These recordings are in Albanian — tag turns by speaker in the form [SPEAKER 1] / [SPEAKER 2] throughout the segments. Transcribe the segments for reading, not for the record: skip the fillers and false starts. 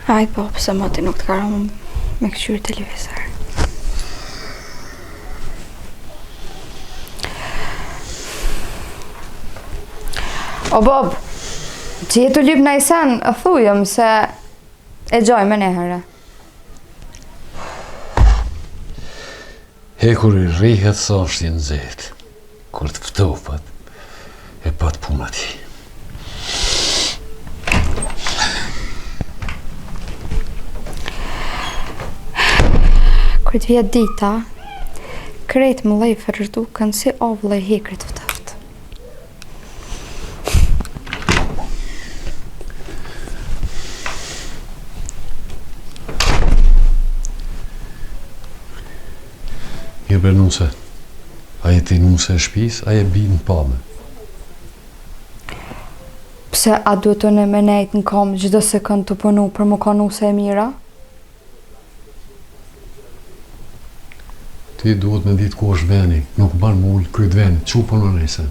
[SPEAKER 1] Aj, po, pse moti nuk të ka ra me këqyrë televizor. O, Bob, që je tu lypë naj sen, thujëm se e gjoj menjëherë.
[SPEAKER 2] Hekuri rrihet sa është i nxehtë, kur të ftofet, e pat puna ti.
[SPEAKER 1] Kur të vjen dita, krejt mllefet zhduken si avulli i hekrit ftoftë.
[SPEAKER 2] Mirë bre nuse, a je ti nuse e shpis, a je bi në pame?
[SPEAKER 1] Pse a duhet unë me nejt në kom çdo sekund tu punu për me kon nuse e mirë?
[SPEAKER 2] Ti duhet me ditë ku është veni, nuk ban m'u ulë n'kry t'venit, çu puno naj sen.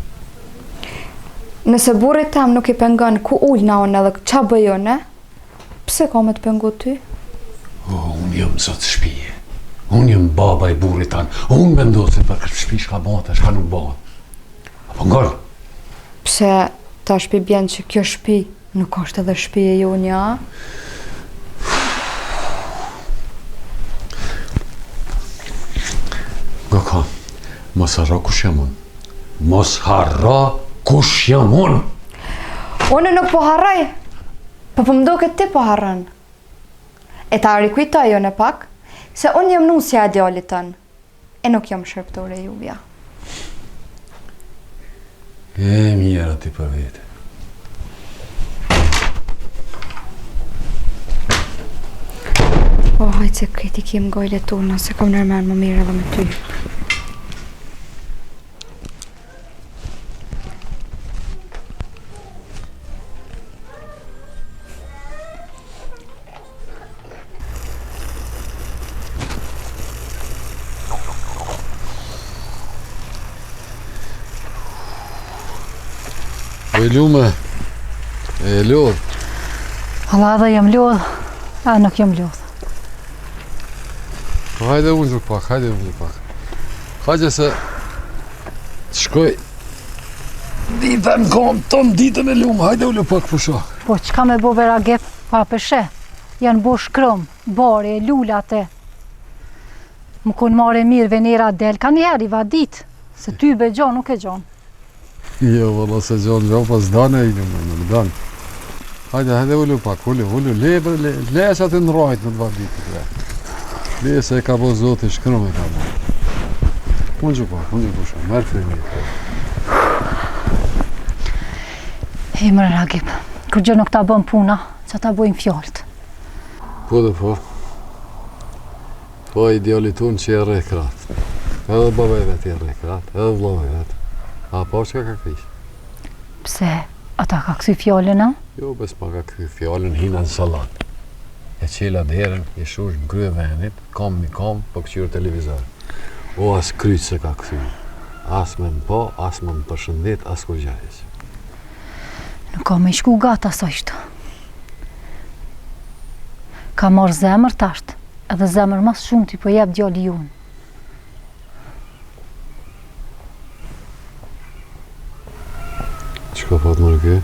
[SPEAKER 1] Nëse burrit tem nuk i pengon ku ulna unë edhe ça bëj unë, pse ka me të pengu ty?
[SPEAKER 2] Oh, unë jam zot shpije, unë jam baba i burrit tan, unë vendosi për këtë shpi shka bëhet e shka nuk bëhet. A po ngon?
[SPEAKER 1] Pse tash pi bjen që kjo shpi Nuk është edhe shpi e jonja, a?
[SPEAKER 2] Goko, mos harro kush jam unë. Mos harro kush jam unë.
[SPEAKER 1] Unë nuk po harroj, po po m'doket ti po harron. E ta rikujtoj unë pak, se unë jam nusja e djalit tënd. E nuk jam shërbëtore e juvja.
[SPEAKER 2] E mjera ti për vete.
[SPEAKER 1] Po, hajt se krejt i kem gajle tona, se kam nërmen më mirë edhe me ty.
[SPEAKER 2] E lume, e lodhë.
[SPEAKER 3] Valla edhe jam lodhë, a nuk jam lodhë.
[SPEAKER 2] Po hajde ulu pak, hajde ulu pak. Hajde se të shkoj dita në kom, tonë ditën e lume, hajde ulu pak pusho.
[SPEAKER 3] Po çka me bo be Ragip, pa pe sheh, janë bo shkrum, bari e lulat e. Me konë marre mirë Venera del, ka njëherë i vadit, se ty be gjo nuk e gjon.
[SPEAKER 2] Jo, valla s'e gjon gjo, po s'don e ilu, më nuk don. Hajde, hajde ulu pak, ulu, ulu, le, bre, le, le që aty në rrajt me të vadit, bre. Le se e ka bo zoti, shkrum e ka bo. Ungju pak, ungju pusho, merr frymë.
[SPEAKER 3] Hej more Ragip, kur gjë nuk ta bën puna, ça ta bojnë fjalët.
[SPEAKER 2] Po dhe po. Po i djali tonë që e rreh krahët. Edhe baba i vet e rreh krahët, edhe vllau i vet. A po çka ka krysh?
[SPEAKER 3] Pse, a ta ka kthy fjalën, a?
[SPEAKER 2] Jo, bes ma ka kthy fjalën, hina në sallon. E çela derën, e shoh në krye venit, kam mi kam, po këqyr televizor. O, as kryt s'e ka kthy. As me më pa, as me më përshëndet, as kurgja hiç.
[SPEAKER 3] Nuk ka me i shku gat asaj shtu. Ka marrë zemër tasht, edhe zemër ma s'shumti po jep djali jonë.
[SPEAKER 2] Çka pat more ky?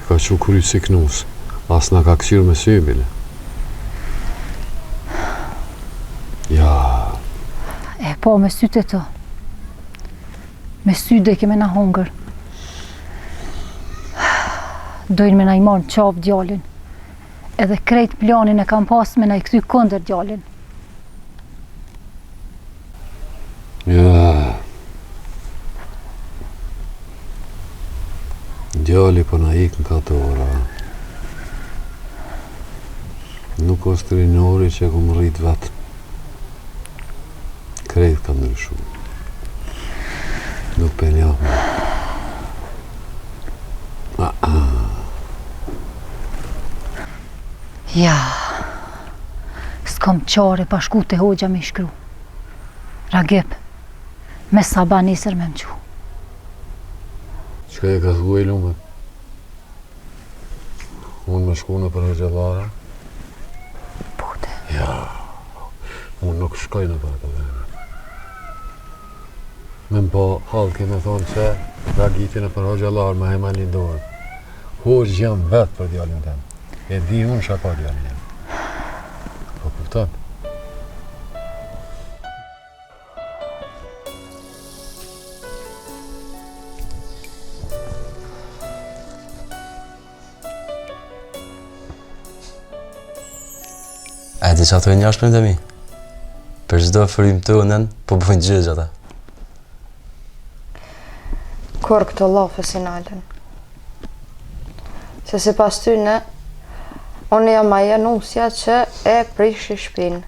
[SPEAKER 2] Ka çu kryt si knus. As na ka këqyrë me sy, bile. Ja.
[SPEAKER 3] E po, me sytë e të. Me sy dojke me na hongër. Dojnë me na i marrë në qafë djalin. Edhe krejt planin e kam pas me na i kthy kundër djalin.
[SPEAKER 2] Ja. Djali po na ik nga dora. Nuk është rinori që e kom rrit vetë. Krejt ka ndryshu. Nuk pe njoh më. Ah, ah.
[SPEAKER 3] Ja, s'kom qare pa shku te hoxha me i shkru. Ragip, me sabah nesër me m'qu.
[SPEAKER 2] Çka e ka thua i lume? Unë me shku nëpër hoxhallara? Ja, unë nuk shkoj nëpër ato vene. Me më pa hallki me thonë që Ragifi nëpër hoxhallarë me hajmali n'dorë. Hoxhë jam vetë për djalin tem. E di unë çka ka djalin jem. Po kupton?
[SPEAKER 4] A e di çka thojnë jashtë prindët e mi? Për çdo frymë tonën, po bojnë gjyq ata.
[SPEAKER 1] Kurrë këto llafe s'i nalen. Se sipas tyne, unë jam ajo nusja që e prishi shpinë.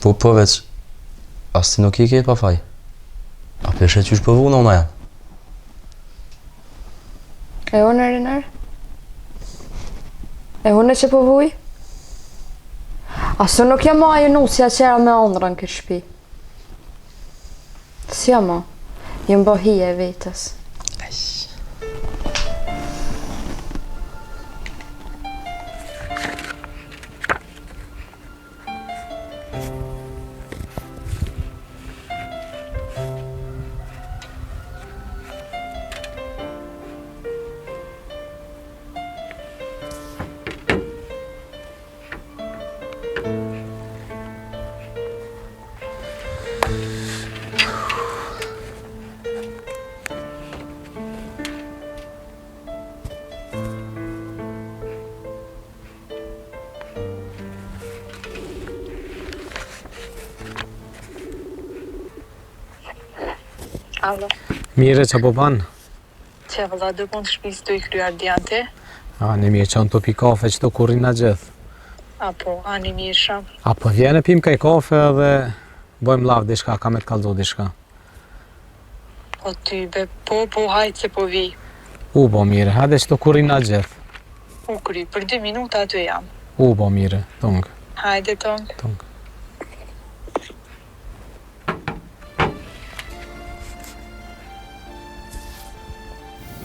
[SPEAKER 4] Po, po veç, as ti nuk je krejt pa faj. A pe sheh qysh po vun ona jem?
[SPEAKER 1] E unë, Rinor? E unë që po vuj? As unë nuk jam ajo nusja që era me ëndrra në këtë shpi. S'jam mo, jam bo hije e vetës.
[SPEAKER 5] Alo.
[SPEAKER 6] Mire, ça po ban?
[SPEAKER 5] Qe vëlla, do punë të shpisë tu i kry Ardian ti?
[SPEAKER 6] Ani mirë, që tu pi kafe qëtu ku rrina gjithë.
[SPEAKER 5] A po, ani mirë shumë.
[SPEAKER 6] A po vjen e pim kaj kafe edhe bojmë llaf diçka, kam me të kallzu diçka.
[SPEAKER 5] Po ty be, po, po, hajt se po vi.
[SPEAKER 6] U bo mire, hajde qëtu ku rrina gjithë.
[SPEAKER 5] U kry, për dy minuta aty jam.
[SPEAKER 6] U bo mire, tung.
[SPEAKER 5] Hajde tung.
[SPEAKER 6] Tung.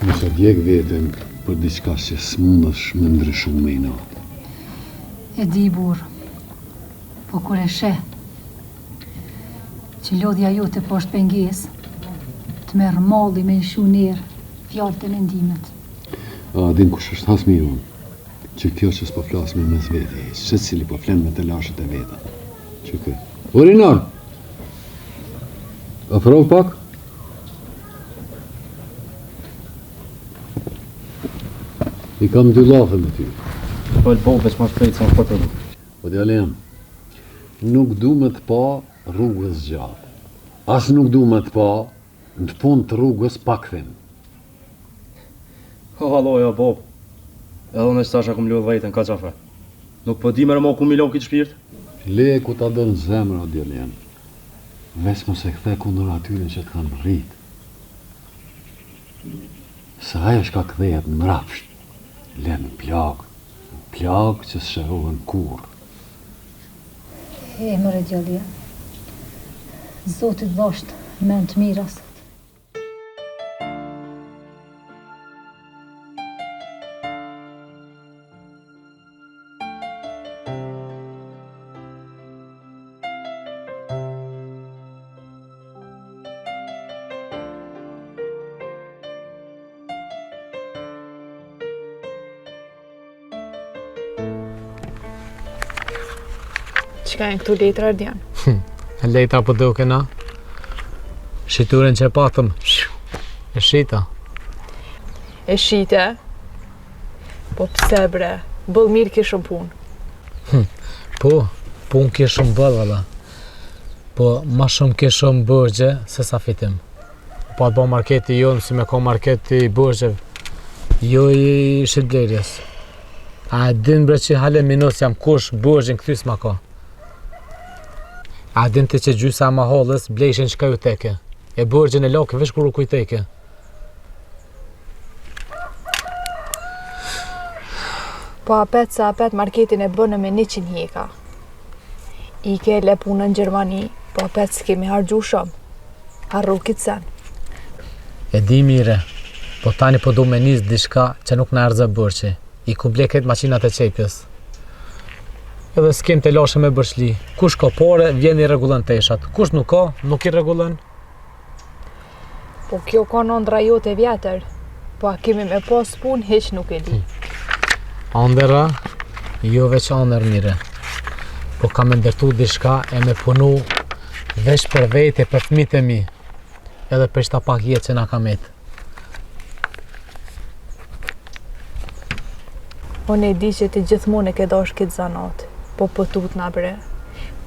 [SPEAKER 2] Mos e djeg veten për diçka që s'mundesh me ndryshu me inat.
[SPEAKER 3] E di burrë, po kur e sheh Që lodhja jote po është pengesë, të merr malli me i lshu n'erë fjalët e mendimet.
[SPEAKER 2] A din kush është hasmi jonë? Që kjo që s'po flasim mes veti, secili po flen me telashet e veta. Që kë? O Rinor! Afrohu pak? I kam dy llafe me ty.
[SPEAKER 4] Fol po, veç ma shpejt se është për
[SPEAKER 2] O djali jem, nuk du me të pa rrugës gjatë. As nuk du me të pa në fund të rrugës pa kthim.
[SPEAKER 4] O valla jo bab. Edhe unë tash e kom lodh veten kaq afe. Nuk po di more mo ku mi lon këtë shpirt.
[SPEAKER 2] Le ku ta don zemra o djali jem. Veç mos e kthe kundër atyre që të kanë rrit. Se ajo çka kthehet mbrapsht, len plagë. Plagë që s'shërohen kurrë.
[SPEAKER 3] E more djali jem. Zoti t'dhashtë men të mira sot.
[SPEAKER 5] Çka janë këto letra, Ardian?
[SPEAKER 6] Hm, letra po duken, a? Shituren që e patëm, e shita.
[SPEAKER 5] E shite? Po pse bre? Boll mirë kishëm punë.
[SPEAKER 6] Hm, po, punë kishëm boll, valla. Po, ma shumë kishëm borxhe se sa fitim. Po atë bo marketi jonë, si me kon marketi i borxheve, jo i shitblerjes. A e din bre që hale minus jam kush borxhin kthy s'ma ka. A din ti që gjysa e mahallës blejshin çka ju teke. E borxhin e lake veç kur u kujteke.
[SPEAKER 5] Po apet se apet marketin e bënë me 100 hjeka. Ike le punën në Gjermani, po apet s'kemi harxhu shumë. Harro kitë sen.
[SPEAKER 6] E di mire, po tani po du me nis diçka që nuk na erdh borxhi. I kom ble krejt maqinat e qepjes. Edhe s'kem telashe me borxhli. Kush ka pare, vjen i rregullon teshat. Kush nuk ka, nuk i rregullon.
[SPEAKER 5] Po kjo ka andrra jote e vjetër. Po a kemi me pas punë, hiç nuk e di.
[SPEAKER 6] Andërra, jo veç andërr mire. Po kam me ndërtu diçka e me punu veç për vete, për fëmijët e mi. Edhe për qëta pak jetë që na ka metë.
[SPEAKER 5] Unë e di që ti gjithmonë e ke dash këtë zanat, po po tutna bre.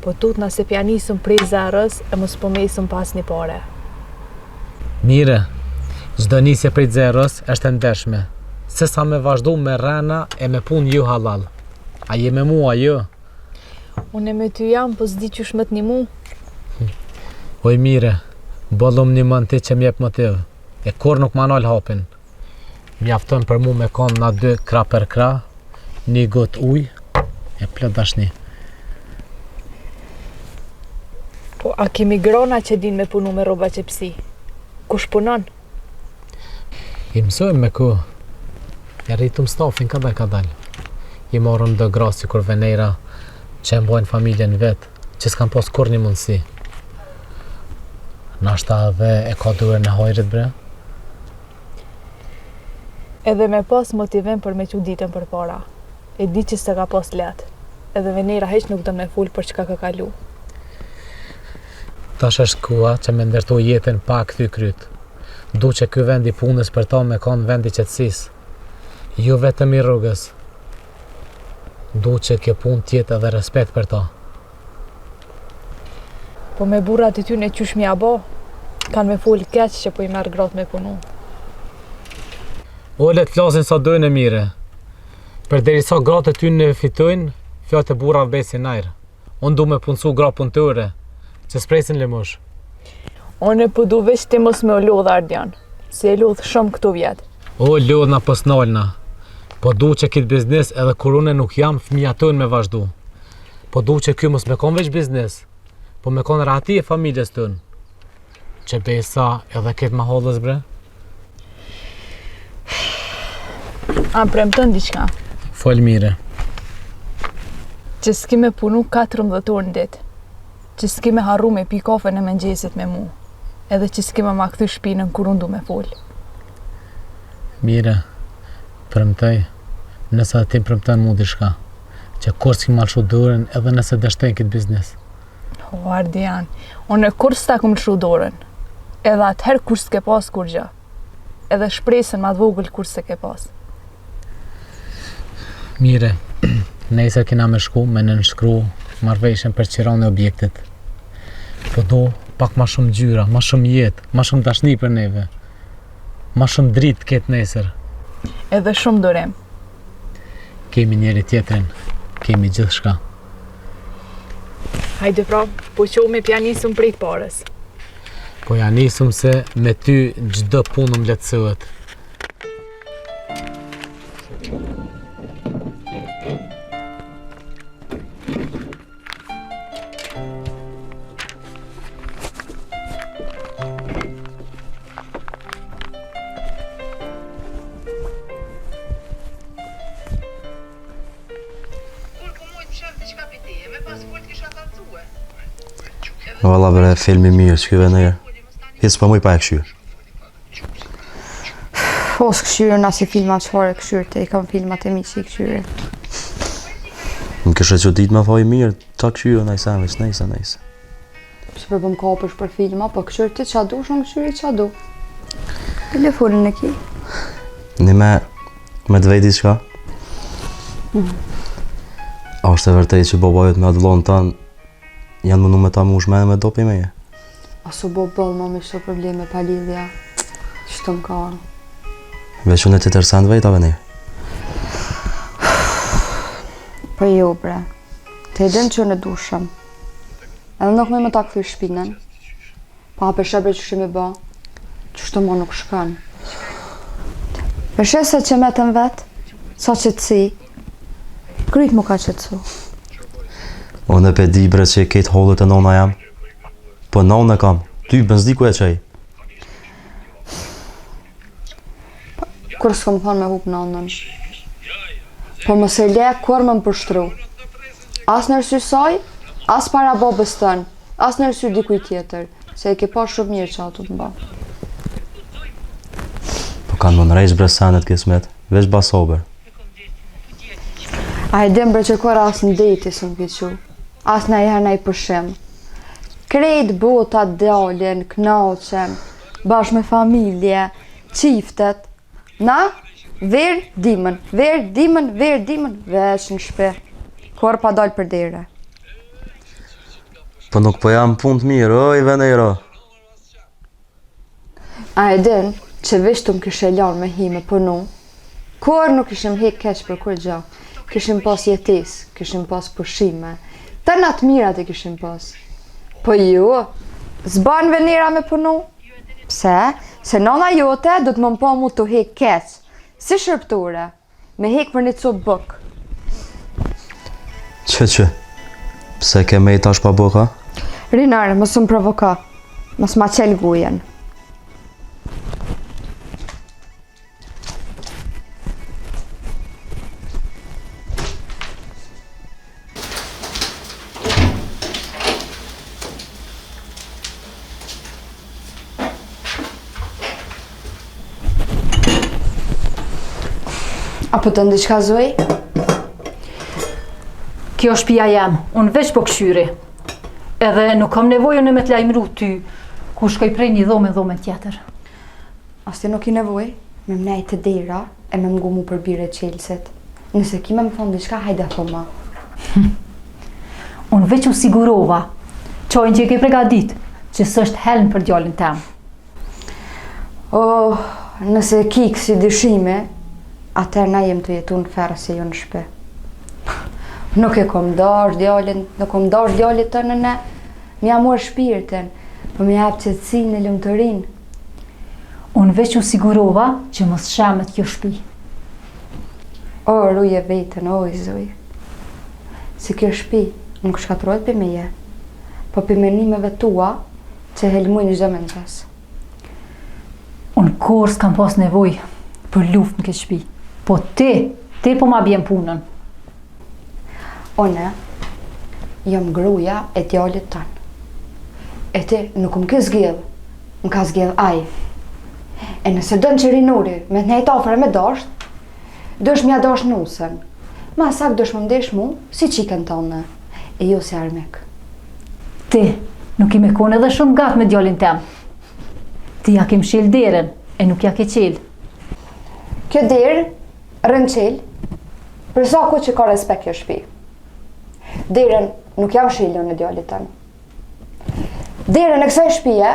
[SPEAKER 5] Po tutna se pja nisëm prej zeros e mos po mesëm pas një pare.
[SPEAKER 6] Mire, çdo nisje prej zeros është e ndershme, se sa me vazhdu me rrena e me punë jo hallall. A je me mua, jo?
[SPEAKER 5] Unë me ty jam, po s'di qysh me të nimu.
[SPEAKER 6] Oj mire, boll më nimon ti që m'jep motiv, e kurrë nuk ma nal hapin. Mjafton për mu me konë na dy krah për krah, një gotë ujë e plot dashni.
[SPEAKER 5] Po a kemi gra na që din me punu me rrobaqepësi? Kush punon?
[SPEAKER 6] I mësojmë me kohë. E rritum stafin kadal kadal. I morëm do gra sikur Venera që e mbajnë familjen vetë, që s'kan pas kurrë një mundësi. Nashta edhe e ka dorën e hajrit bre.
[SPEAKER 5] Edhe me pas motivim për me çu ditën përpara. E di që s'e ka pas lehtë. Edhe Venera hiç nuk don me fol për çka ka kalu.
[SPEAKER 6] Tash është koha që me ndërtu jetën pa kthy kryt. Du që ky vend i punës për ta me kanë vend i qetësisë. Jo vetëm i rrugës. Du që kjo punë t'jetë edhe respekt për ta.
[SPEAKER 5] Po me burrat e tyne qysh me ja bo? Kanë me fol keq që po i merr gratë me punu.
[SPEAKER 6] O le të flasin sa dojnë e mire. Përderisa gratë e tyne fitojnë, fjalët e burrave besin n'ajër. Unë du me punësu gra punëtore, që s'presin lëmosh.
[SPEAKER 5] Unë po du veç ti mos me u lodhë, Ardian, se je lodhë shumë këto vjet.
[SPEAKER 6] O, lodhna po s'nalna. Po du që këtë biznes edhe kur unë nuk jam, fëmija tonë me vazhdu. Po du që ky mos me konë veç biznes, po me konë rahati e familjes tonë. Që besa edhe këtë mahallës bre.
[SPEAKER 5] A premton diçka?
[SPEAKER 6] Fol mire.
[SPEAKER 5] Që s'ki me punu 14 orë në ditë. Që s'ki me harru me pi kafen e mëngjesit me mu. Edhe që s'ki me ma kthy shpinën kur unë du me fol.
[SPEAKER 6] Mire, premtoj, nëse ti premton mu diçka, që kurrë s'ki me ma lëshu dorën edhe nëse dështoj këtë biznes.
[SPEAKER 5] O, Ardian, unë kurrë s'ta kom lëshu dorën. Edhe atëherë kur s'ke pas kurgjë. Edhe shpresën ma të vogël kur s'e ke pas.
[SPEAKER 6] Mire, nesër kena me shku me nënshkru marrëveshjen për qiranë e objektit. Po do pak ma shumë ngjyra, ma shumë jetë, ma shumë dashni për neve. Ma shumë dritë të ketë nesër.
[SPEAKER 5] Edhe shumë durim.
[SPEAKER 6] Kemi njëri tjetrin, kemi gjithçka.
[SPEAKER 5] Hajde pra, po çohemi p'ja nisëm prej të parës.
[SPEAKER 6] Po ja nisëm se me ty çdo punë më lehtësohet.
[SPEAKER 4] Valla bre, film i mirë, s'ky Venera. Hiç s'po muj pa e kqyr.
[SPEAKER 1] Po s'kqyr unë asi filma çfarë kqyr ti, i kam filmat e mi që i kqyri.
[SPEAKER 4] Më kishe çudit me thoj mirë, ta kqyr naj sen veç, nejse, nejse.
[SPEAKER 1] Pse po më kapësh për filma, po kqyr ti ça dush, unë kqyri ça du. Telefonin e ki.
[SPEAKER 4] Një me, me të vet diçka? Mm. A është e vërtetë që baba jot me atë vllon tan janë mundu me ta mush menen me do pi meje?
[SPEAKER 1] A su bo boll ma me qëto probleme pa lidhja, që të më ka.
[SPEAKER 4] Veç unë e tjetër sen të veta ne.
[SPEAKER 1] Po jo bre, ti e din që unë e du shumë. Edhe nuk muj me ta kthy shpinën. Po a pe sheh bre qysh me ba, qështu mo nuk shkon. Pe sheh se që metëm vetë, sa qetësi, kryt m'u ka qetësu.
[SPEAKER 4] Unë pe di bre që ketë hollet e nona jam. Po nonën e kam, ty ben s'di ku e qej.
[SPEAKER 1] Kurrë s'kom thonë me hup nonën. Po mos e le kurrë me më poshtru. As nër sy saj, as para babës tënd, as nër sy dikuj tjetër, se e ke pa shumë mirë ça tu më ba.
[SPEAKER 4] Po kanë me ndreq bre senet kismet, veç ba sabër.
[SPEAKER 1] A e din bre që kurrë as në deti s'më ke çu, as najherë naj pushim. Krejt bota dalin, knaqen, bashkë me familje, çiftet, Na, verë, dimën, verë, dimën, verë, dimën, veç në shpi. Kurrë pa dalë për dere.
[SPEAKER 4] Po nuk po jam punë të mirë, oj Venera.
[SPEAKER 1] A e din që veç të më kishe lanë me hi me punu, kurrë nuk kishim hek keq për kurgjo. Kishim pas jetesë, kishim pas pushime, tëna të mirat e kishim pas. Po jo, s'ban Venera me punu. Pse? Se nana jote do të më pa mu tu hek keq. Si shërbëtore, me hek për një copë bukë.
[SPEAKER 4] Që që? Pse ke me i tash pa bukë, a?
[SPEAKER 1] Rinor, mos më provoko. Mos ma çel gojën. A po don diçka Zoi?
[SPEAKER 3] Kjo është shpia jem, unë veç po kqyri. Edhe nuk kam nevojë unë me të lajmëru ty, ku shkoj prej një dhome në dhome tjetër.
[SPEAKER 1] As ti nuk ki nevojë me më nejt te dera e me më ngu mu për brirë e çelësit. Nëse ki me më thonë diçka, hajde thoma.
[SPEAKER 3] Unë veç u sigurova, çajin që e ke pregadit, që s'është helm për djalin tem.
[SPEAKER 1] Oh, nëse ki kësi dyshime, atëherë na jem tu jetu në ferr se jo në shpi. Nuk e kom dash djalin, nuk kom dash djalit tënd me ia marrë shpirtin, po me ia jep qetësinë e lumturinë.
[SPEAKER 3] Unë veç u sigurova që mos shemet kjo shpi.
[SPEAKER 1] O, ruje veten, oj, Zoj. Se kjo shpi nuk shkatërrohet pi meje, po pi menimeve tua që helmojnë çdo mëngjes.
[SPEAKER 3] Unë kurrë s'kam pas nevojë për luftë në këtë shpi. Po ti, ti po ma bjen punën.
[SPEAKER 1] Unë jam gruja e djalit tënd. E ti nuk më ke zgjedh, më ka zgjedh ai. E nëse don që Rinori me të nejt afër e me dasht, duhesh me ia dash nusen. Ma saktë duhesh me m'dash mu si çikën tënde, e jo si armik.
[SPEAKER 3] Ti nuk ki me konë edhe shumë gat me djalin tem. Ti ja ke mshel derën e nuk ja ke çel.
[SPEAKER 1] Kjo derë Rrin çel, për sa kohë që ka respekt kjo shpi. Derën nuk ja msheli unë djalit tënd. Derën e kësaj shpije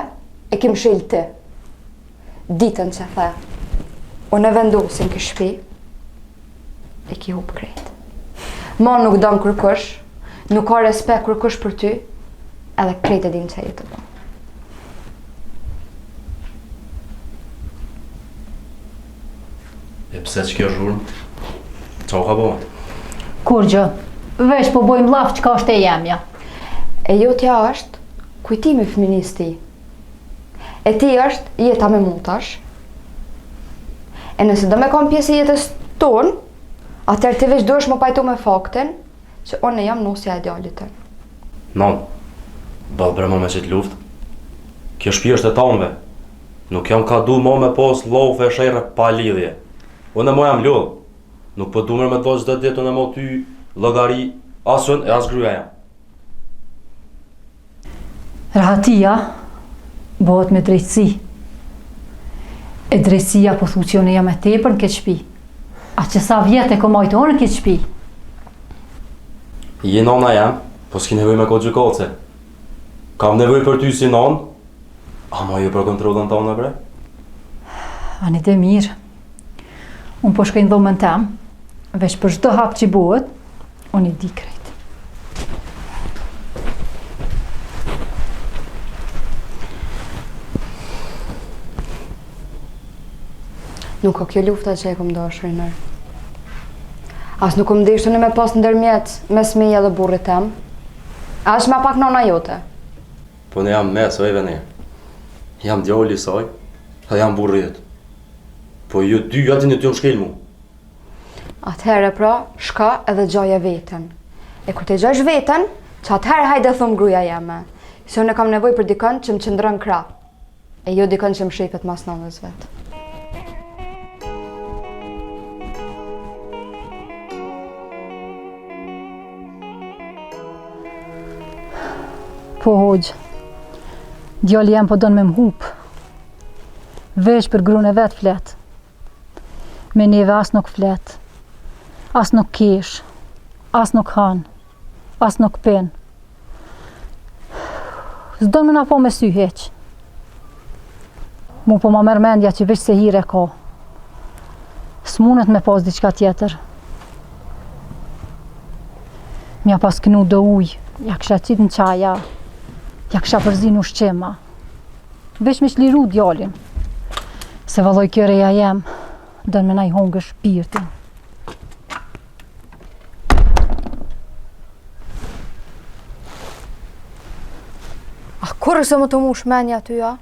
[SPEAKER 1] e ke mshel ti. Ditën që the, unë e vendosin këtë shpi, e ki hup krejt. Ma nuk don kërkush, nuk ka respekt kërkush për ty, edhe krejt e din që je tu bo.
[SPEAKER 4] E pse që kjo zhurmë? Ça u ka bo?
[SPEAKER 3] Kurgjë, veç po bojmë llaf çka është e jemja.
[SPEAKER 1] E jotja është kujtimi i fëminisë tij. E ti është jeta me mu tash. E nëse do me konë pjesë e jetës tonë, atëherë ti veç duhesh m'u pajtu me faktin që unë jam nusja e djalit tënd.
[SPEAKER 4] Non, boll bre mo me qit luftë. Kjo shpi është e tanve. Nuk jam ka du mo me pos llafe e sherre pa lidhje. Unë mo jam lodh. Nuk po du me t'dhon çdo ditë unë mo ty llogari as unë e as gruaja jem.
[SPEAKER 3] Rahatia bëhet me drejtësi. E drejtësia po thu që unë jam e tepër në këtë shpi. A që sa vjet e kom majtë unë në këtë shpi?
[SPEAKER 4] Je nona jem, po s'ki nevojë me kon gjykatëse. Kam nevojë për ty si nonë, Ama jo për kontrollën tane bre?
[SPEAKER 3] Ani de mirë. Unë po shkoj në dhomën tem, veç për çdo hap që bëhet, unë i di krejt.
[SPEAKER 1] Nuk o kjo lufta që e kom dashë, Rinor. As nuk kom dashtë unë me pas ndërmjet mes meje dhe burrit tem. Aq ma pak nona jote.
[SPEAKER 4] Po unë jam mes, oj Venera. Jam djali i saj, dhe jam burri jot. Po ju dy aty në të shkel mu.
[SPEAKER 1] Atëherë pra, shka edhe gjaje veten. E kur të gjesh veten, që atëherë hajde thom gruja jeme. Se unë kam nevojë për dikën që më qëndron krah. E jo dikën që mshefet mas nënës vet.
[SPEAKER 3] Po hoxhë, djali jem po don me m'hup. Veç për grun e vet flet. Me neve as nuk flet. As nuk kesh. As nuk han. As nuk pin. S'don me na pa me sy hiç. Mu po ma merr mendja që veç sehir e ka. S'munet me pas diçka tjetër. M'ja pas knu do ujë, ja kisha qitë në çaja, ja kisha përzi në ushqima. Veç me çliru djalin. Se vallaj kjo reja jem, don me na i hongër shpirtin.
[SPEAKER 1] A kurrë s'o me t'u mush menja ty, a?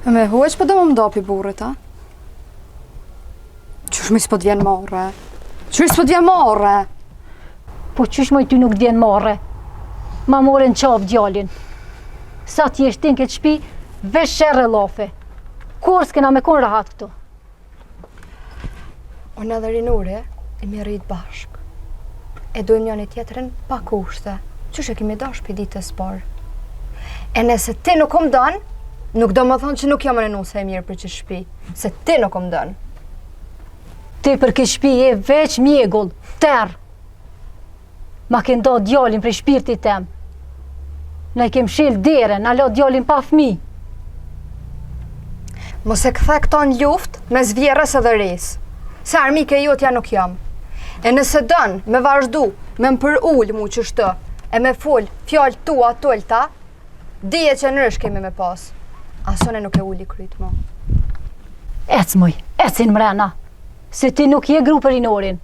[SPEAKER 1] E me huaj që po do me m'nda pi burrit, a? Qysh moj s'po t'vjen marre? Qysh s'po t'vjen marre?
[SPEAKER 3] Po qysh moj ty nuk t'vjen marre? Ma more në qafë djalin. Sa t'jesh ti në këtë shpi, veç sherr e llafe. Kurrë s'kena me konë rahat këtu.
[SPEAKER 1] Unë edhe Rinuri, jemi rritë bashkë. E dojmë njëni tjetrin pa kushte. Qysh e kemi dash prej ditës parë. E nëse ti nuk më don, nuk do me thonë që nuk jam unë nuse e mirë për qët shpi. Se ti nuk më don.
[SPEAKER 3] Ti për këtë shpi je veç mjegull, terr. Ma ke nda djalin prej shpirtit tem. Na i ke mshel derën, na la djalin pa fmi.
[SPEAKER 1] Mos e kthe këto në luftë mes vjehrrës edhe resë. Se armike jotja nuk jam. E nëse don me vazhdu, me më përul mu qështu, e me fol fjalë tua t'ulta, Dije që nrysh kemi me pas. As unë nuk e uli kryt mo.
[SPEAKER 3] Ec moj, ec hin mrena. Se ti nuk je gru për Rinorin.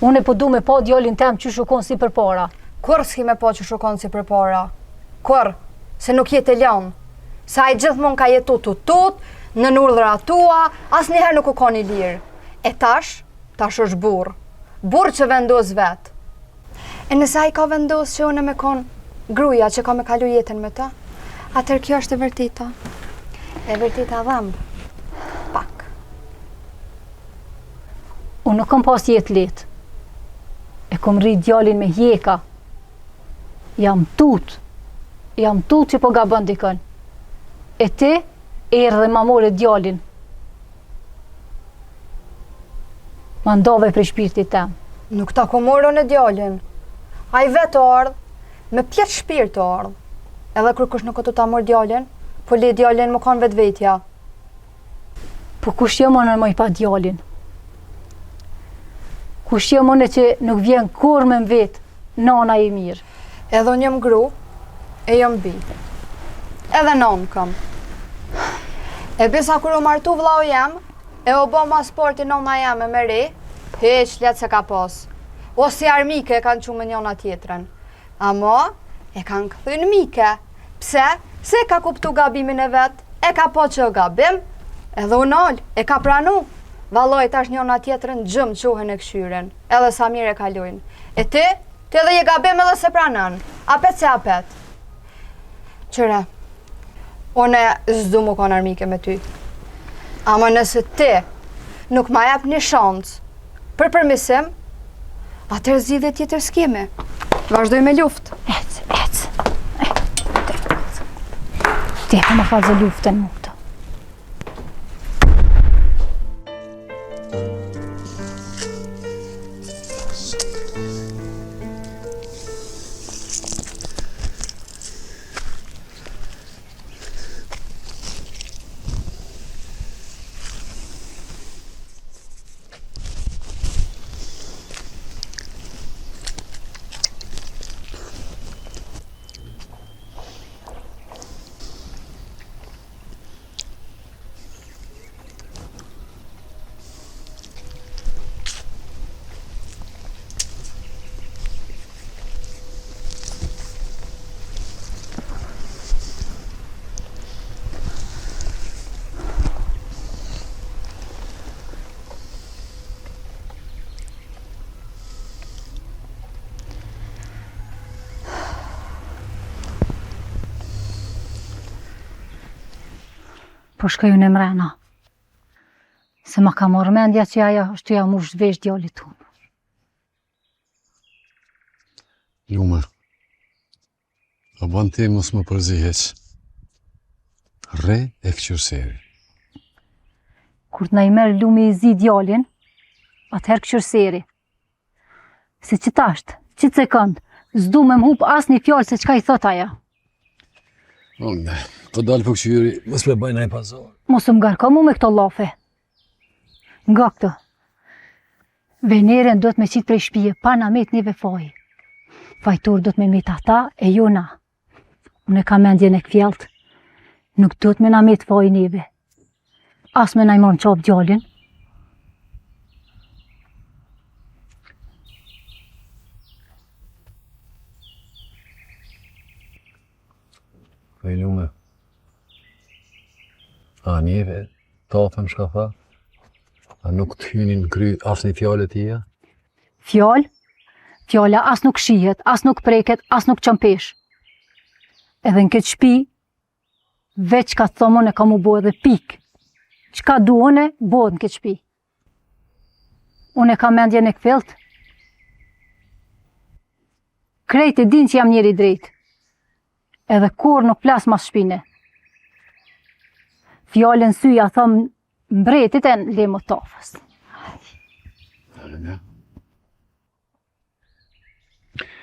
[SPEAKER 3] Unë po du me pa djalin tem qysh u konë si përpara.
[SPEAKER 1] Kurrë s'ki me pa qysh u konë si përpara. Kurrë, se nuk je tu e lanë. Se ai gjithmonë ka jetu tu tut, nën urdhra tua, asnjëherë nuk u konë i lirë. E tash, tash është burrë. Burrë që vendos vetë. E nëse ai ka vendos që unë me kon gruja që ka me kalu jetën me të, atëherë kjo është e vërteta. E vërteta dhemb. Pak.
[SPEAKER 3] Unë nuk kom pas jetë lehtë. E kom rrit djalin me hjeka. Jam tut. Jam tut që po gabon dikën. E ti, erdhe ma more djalin. Ma ndave prej shpirtit tem.
[SPEAKER 1] Nuk ta kom marrë unë djalin. Ai vetë o ardhë, me plot shpirt o ardhë. Edhe kërkush nuk o tu ta marrë djalin, po le djalin me kanë vetvetja.
[SPEAKER 3] Po kush jam unë moj pa djalin? Kush jam unë që nuk vjen kurrë me m'vet, nana e mirë?
[SPEAKER 1] Edhe unë jam gru, e jam bi. Edhe nonë kam. E besa kur u martu vllau jem, e u bo ma s'parti nona jeme me re, hiç letë s'e ka pas. O si armike e kanë çu me njona tjetrën. Amo, e kanë kthy në mike. Pse? Se e ka kuptu gabimin e vet, e ka pa që o gabim, edhe u nal, e ka pranu. Vallaj tash njona tjetrën n'gjumë çohen e kqyren, edhe sa mirë e kalojnë. E ti? Ti edhe je gabim edhe s'e pranon. Apet se apet. Qyre, une s'du me konë armike me ty. Ama nëse ti nuk ma jep një shansë për përmisim, atëherë zgjidhje tjetër s'kemi. Vazhdoj me luftë.
[SPEAKER 3] Ec, ec. Ti e ma kallzo luftën mu këto. Po shkoj unë mrena. Se ma ka marrë mendja që ajo është tu ja mush vesh djalit tonë.
[SPEAKER 2] Lume. A ban ti mos më përzi hiç. Rri e këqyr seri.
[SPEAKER 3] Kur të na i merr lumi i zi djalin, atëherë këqyr seri. Se qitasht, qit sekond, s'du me m'hup asnjë fjalë se çka i thot ajo.
[SPEAKER 2] Unë, po dalë po këqyri, mos me bajnë ai pazar.
[SPEAKER 3] Mos më ngarko mu me këto llafe. Nga këto. Venerën duhet me qitë prej shpije, pa na met neve faj. Fajtor duhet me met ata e jo na. Unë e kam mendjen e kthjellët. Nuk duhet me na met faj neve. As me na i marrë n'qafë djalin.
[SPEAKER 2] Prej lume. A njeve, Tafën çka tha? A nuk të hyni në kry asnjë fjalë e tija?
[SPEAKER 3] Fjalë? Fjala as nuk shihet, as nuk preket, as nuk çon peshë. Edhe në këtë shpi, veç çka të thom unë ka m'u bo edhe pikë. Çka du unë, bohet në këtë shpi. Unë e kam mendjen e kthjellët. Krejt e din që jam njeri i drejtë. Edhe kurrë nuk flas mas shpine. Fjalën n'sy ja thom mbretit e le më Tafës.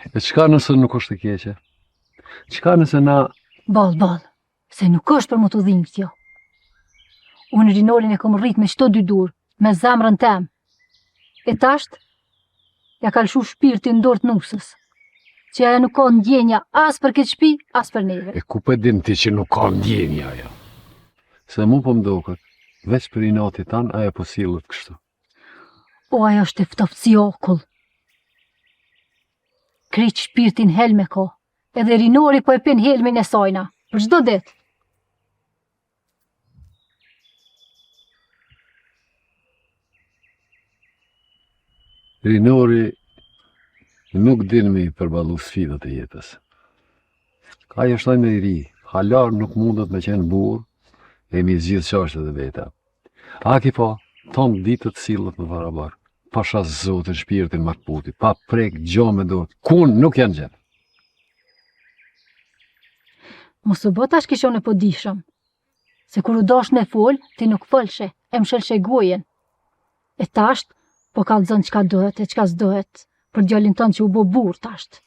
[SPEAKER 2] E çka nëse nuk është e keqe? Çka nëse na...
[SPEAKER 3] Boll, boll, se nuk është për me t'u dhimt kjo. Unë Rinorin e kom rrit me qëto dy dur, me zemrën tem. E tasht, ja ka lëshu shpirtin n'dorë të nusës, që ajo nuk ka ndjenja as për këtë shpi, as për neve.
[SPEAKER 2] E ku pe din ti që nuk ka ndjenja ajo? Se mu po m'doket, veç për inatit tan, ajo po sillet kështu.
[SPEAKER 3] O, ajo është e ftoftë si akull. Krejt shpirtin helm e ka, edhe Rinori po e pin helmin e sajna, për çdo ditë.
[SPEAKER 2] Rinori nuk din me i përballu sfidat e jetës. Ai është ende i ri, hala nuk mundet me qenë burrë e me i zgjidh çashtjet e veta. A ki pa, tonë ditët sillet me barabar. Pasha zotin shpirtin ma këputi, pa prek gjo me dorë, kun nuk janë gjetë.
[SPEAKER 3] Mos u bë tash kishe unë po di shumë. Se kur u dasht me fol, ti nuk folshe, e mshelshe gojën. E tasht, po kallzon çka duhet e çka s'duhet, për djalin tonë që u bo burrë tasht.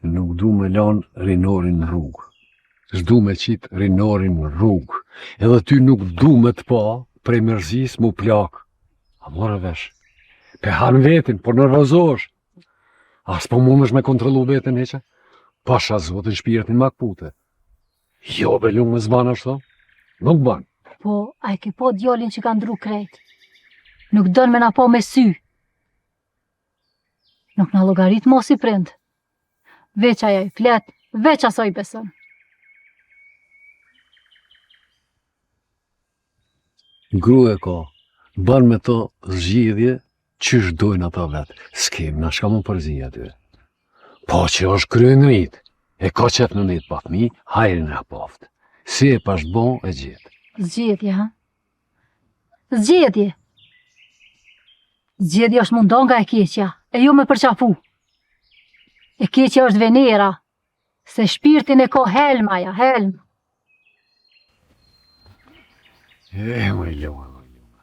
[SPEAKER 2] Nuk du me lanë Rinorin në rrugë. S'du me qitë Rinorin në rrugë. Edhe ty nuk du me të pa prej mërzisë m'u plak. A more vesh? Pe han vetin, po nervozohesh. A s'po mundesh me kontrollu veten hiç? Pasha zotin shpirtin ma këpute. Jo, be lumë s'ban ashtu. Nuk ban.
[SPEAKER 3] Po, a e ke pa djalin që ka ndru krejt? Nuk don me na pa me sy. Nuk na llogarit mo si prind. Veç ajo i flet, veç asaj i beson.
[SPEAKER 2] Gru e ka, ban me to zgjidhje qysh dojnë ata vetë. S'kem na çka m'u përzi aty. Po që është kryengrit, e ka qef me met pa fmi, hajrin e paft. Si e pash bo e gjithë.
[SPEAKER 3] Zgjidhje, ha? Zgjidhje. Zgjidhje është m'u nda nga e keqja, e jo me përqafu. E keqja është Venera, se shpirtin e ka helm aja, helm.
[SPEAKER 2] E, moj lume, moj lume.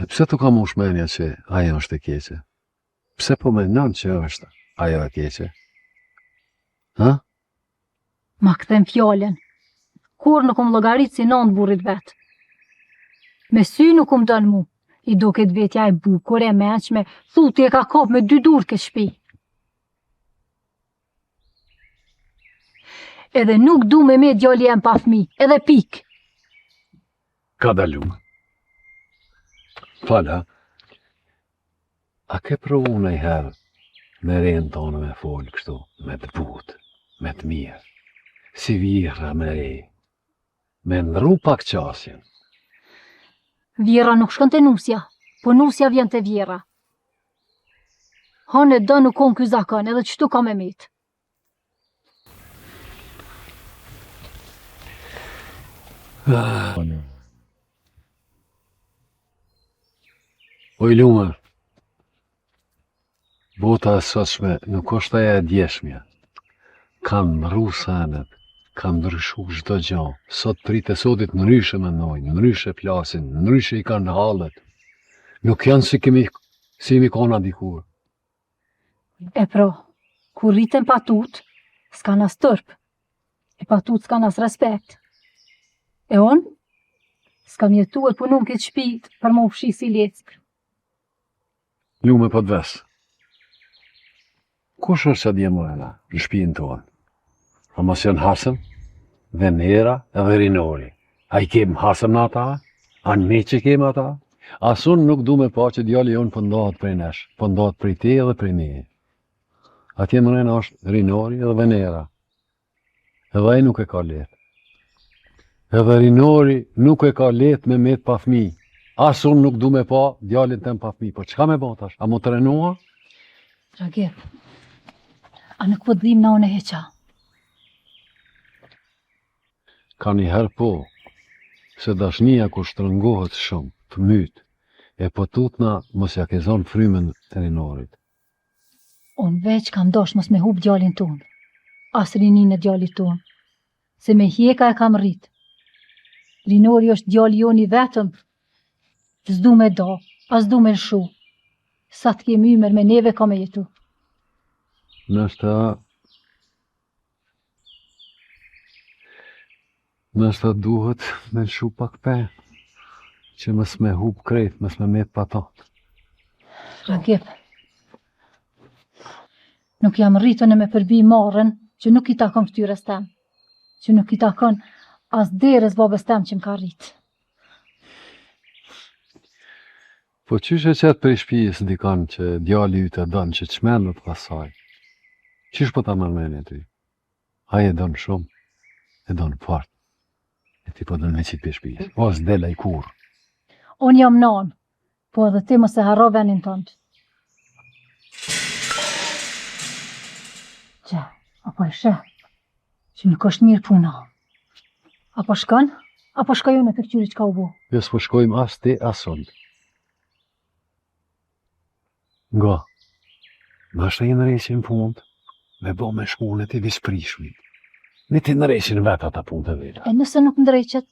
[SPEAKER 2] E pse t'u ka mush menja që ajo është e keqe? Pse po menon që është ajo e keqe? Ha?
[SPEAKER 3] Ma kthen fjalën. Kurrë nuk um llogarit si nonë burrit vet. Me sy nuk um don mu. I duket vetja e bukur e mençme, thu ti e ka kap me dy durë këtë shpi. Edhe nuk du me met djali jem pa fmi, edhe pikë.
[SPEAKER 2] Kadal lume. Fala, A ke provu najherë me renë tonë me folë kështu, me të butë, me të mirë, si vjehrra me re, me ndrru pak qasjen?
[SPEAKER 3] Vjehrra nuk shkon te nusja, po nusja vjen te vjehrra. Hon e don u kon ky zakon edhe qështu ka me met.
[SPEAKER 2] Oj Luma, bota e sotshme nuk është ajo e djeshmja. Kanë ndrru senet, kanë ndryshu çdo gjo. Sot t'ritë e sotit ndryshe mendojnë, ndryshe flasin, ndryshe i kanë hallet. Nuk janë si kemi si jemi kona dikur.
[SPEAKER 3] E pra, kur rriten pa tutë, s'kan as turp. E pa tutë s'kan as respekt. E unë, s'kam jetu e punu në këtë shpi për me u fshi si leckë.
[SPEAKER 2] Lume po të ves. Kush është qatje mrena në shpinë tonë? A mos janë hasëm? Venera edhe Rinori. A i kemë hasëm na ata? A në me që kemë ata? As unë nuk du me pa që djali jonë po ndahet prej nesh, po ndahet prej teje edhe prej meje. Atje mrena është Rinori edhe Venera. Edhe ai nuk e ka lehtë. Edhe Rinori nuk e ka lehtë me met pa fmi. As unë nuk du me pa djalin tem pa fmi. Po çka me ba tash? A m'u trenu a?
[SPEAKER 3] Ragip, a nuk po t'dhimna unë hiç a?
[SPEAKER 2] Kanjëherë po, se dashnia kur shtrëngohet shumë, të myt, e po tutna mos ja ke zonë frymën Rinorit.
[SPEAKER 3] Unë veç kam dasht mos me hup djalin tonë, as rininë e djalit tonë, se me hjeka e kam rrit. Rinori është djali jonë i vetëm, s'du me da, as du me lëshu, sa të kemi ymër me neve ka me jetu.
[SPEAKER 2] Nashta Nashta duhet me lëshu pak pe, që mos me hup krejt, mos me met pa to.
[SPEAKER 3] Ragip, nuk jam rritun me përbi marren që nuk i takon ftyrës tem, që nuk i takon as derës babës tem që më ka rritë.
[SPEAKER 2] Po qysh e qet prej shpijës dikon që djali yt e don që çmendet pas saj? Qysh po ta merr menja ty? Ai e don shumë, e don fort. E ti po don me qit prej shpijës. O, s'del ai kurrë.
[SPEAKER 3] Unë jam nanë, po edhe ti mos e harro venin tënd. Qe, apo e sheh, që nuk është mirë puna. Apo shkon, apo shkoj unë të këqyri çka u bo.
[SPEAKER 2] Jo, s'po shkojmë as ti, as unë. Nga, nashta i ndreqin punët, me bo me shku në ti veç prishmi. Ne t'i ndreqin vetë ata punët e veta.
[SPEAKER 3] E nëse nuk ndreqet?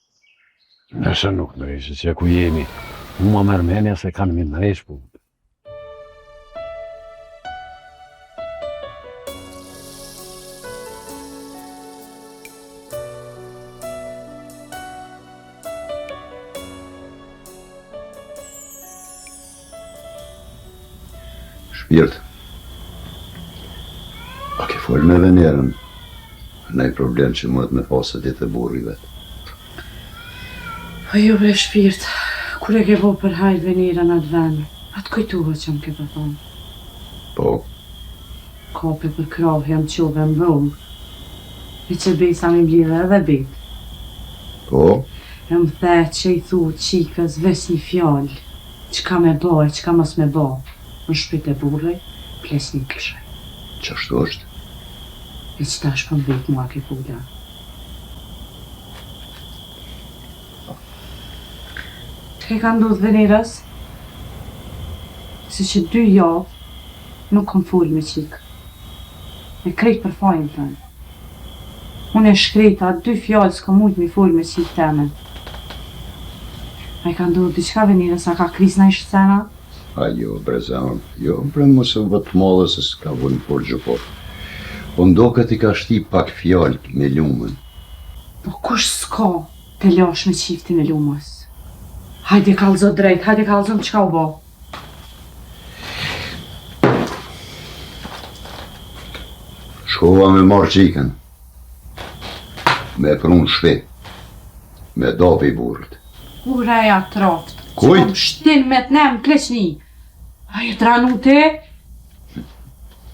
[SPEAKER 2] Nëse nuk ndreqet, që ku jemi, mu ma merr menja se kanë me ndreq punët.
[SPEAKER 7] Shpirt, a ke folë me Venerën për naj problem që munet me pasë ti te burri i
[SPEAKER 8] vet? Po jo bre shpirt, kur e ke bo për hajr Venerën atë ven, a të kujtohet që më ke pas thonë?
[SPEAKER 7] Po.
[SPEAKER 8] Kape për krahë e m'çove n'dhomë. E që besa m'i mblidhe edhe bet.
[SPEAKER 7] Po.
[SPEAKER 8] E më the që i thu çikës veç një fjalë, çka me ba e çka mos me ba, në shpi te burri, pleqni t'lëshoj.
[SPEAKER 7] Qashtu është?
[SPEAKER 8] E qitash po m'vet mua ke pula. Çka i ka ndodhë Venerës? Se që dy javë nuk kom folë me çikë. E krejt për fajin tënd. Unë e shkreta dy fjalë s'kom mujt m'i folë me çikë teme. A i ka ndodhë diçka Venerës, a ka kris naj sen a?
[SPEAKER 7] A jo bre zemër, jo bre mos u bë të madhe se s'ka vënë kurrgjë po. Po m'doket i ka shti pak fjalë me Lumën.
[SPEAKER 8] Po kush s'ka Telash me çiftin e Lumës. Hajde kallzo drejt, hajde kallzom çka u bo.
[SPEAKER 7] Shkova me marrë çikën. Me pru në shpi. Me da pi burrit.
[SPEAKER 8] Kurreja t'roftë.
[SPEAKER 7] Kujt?
[SPEAKER 8] Që po m'shtin me të nem pleqni. A je tranu ti?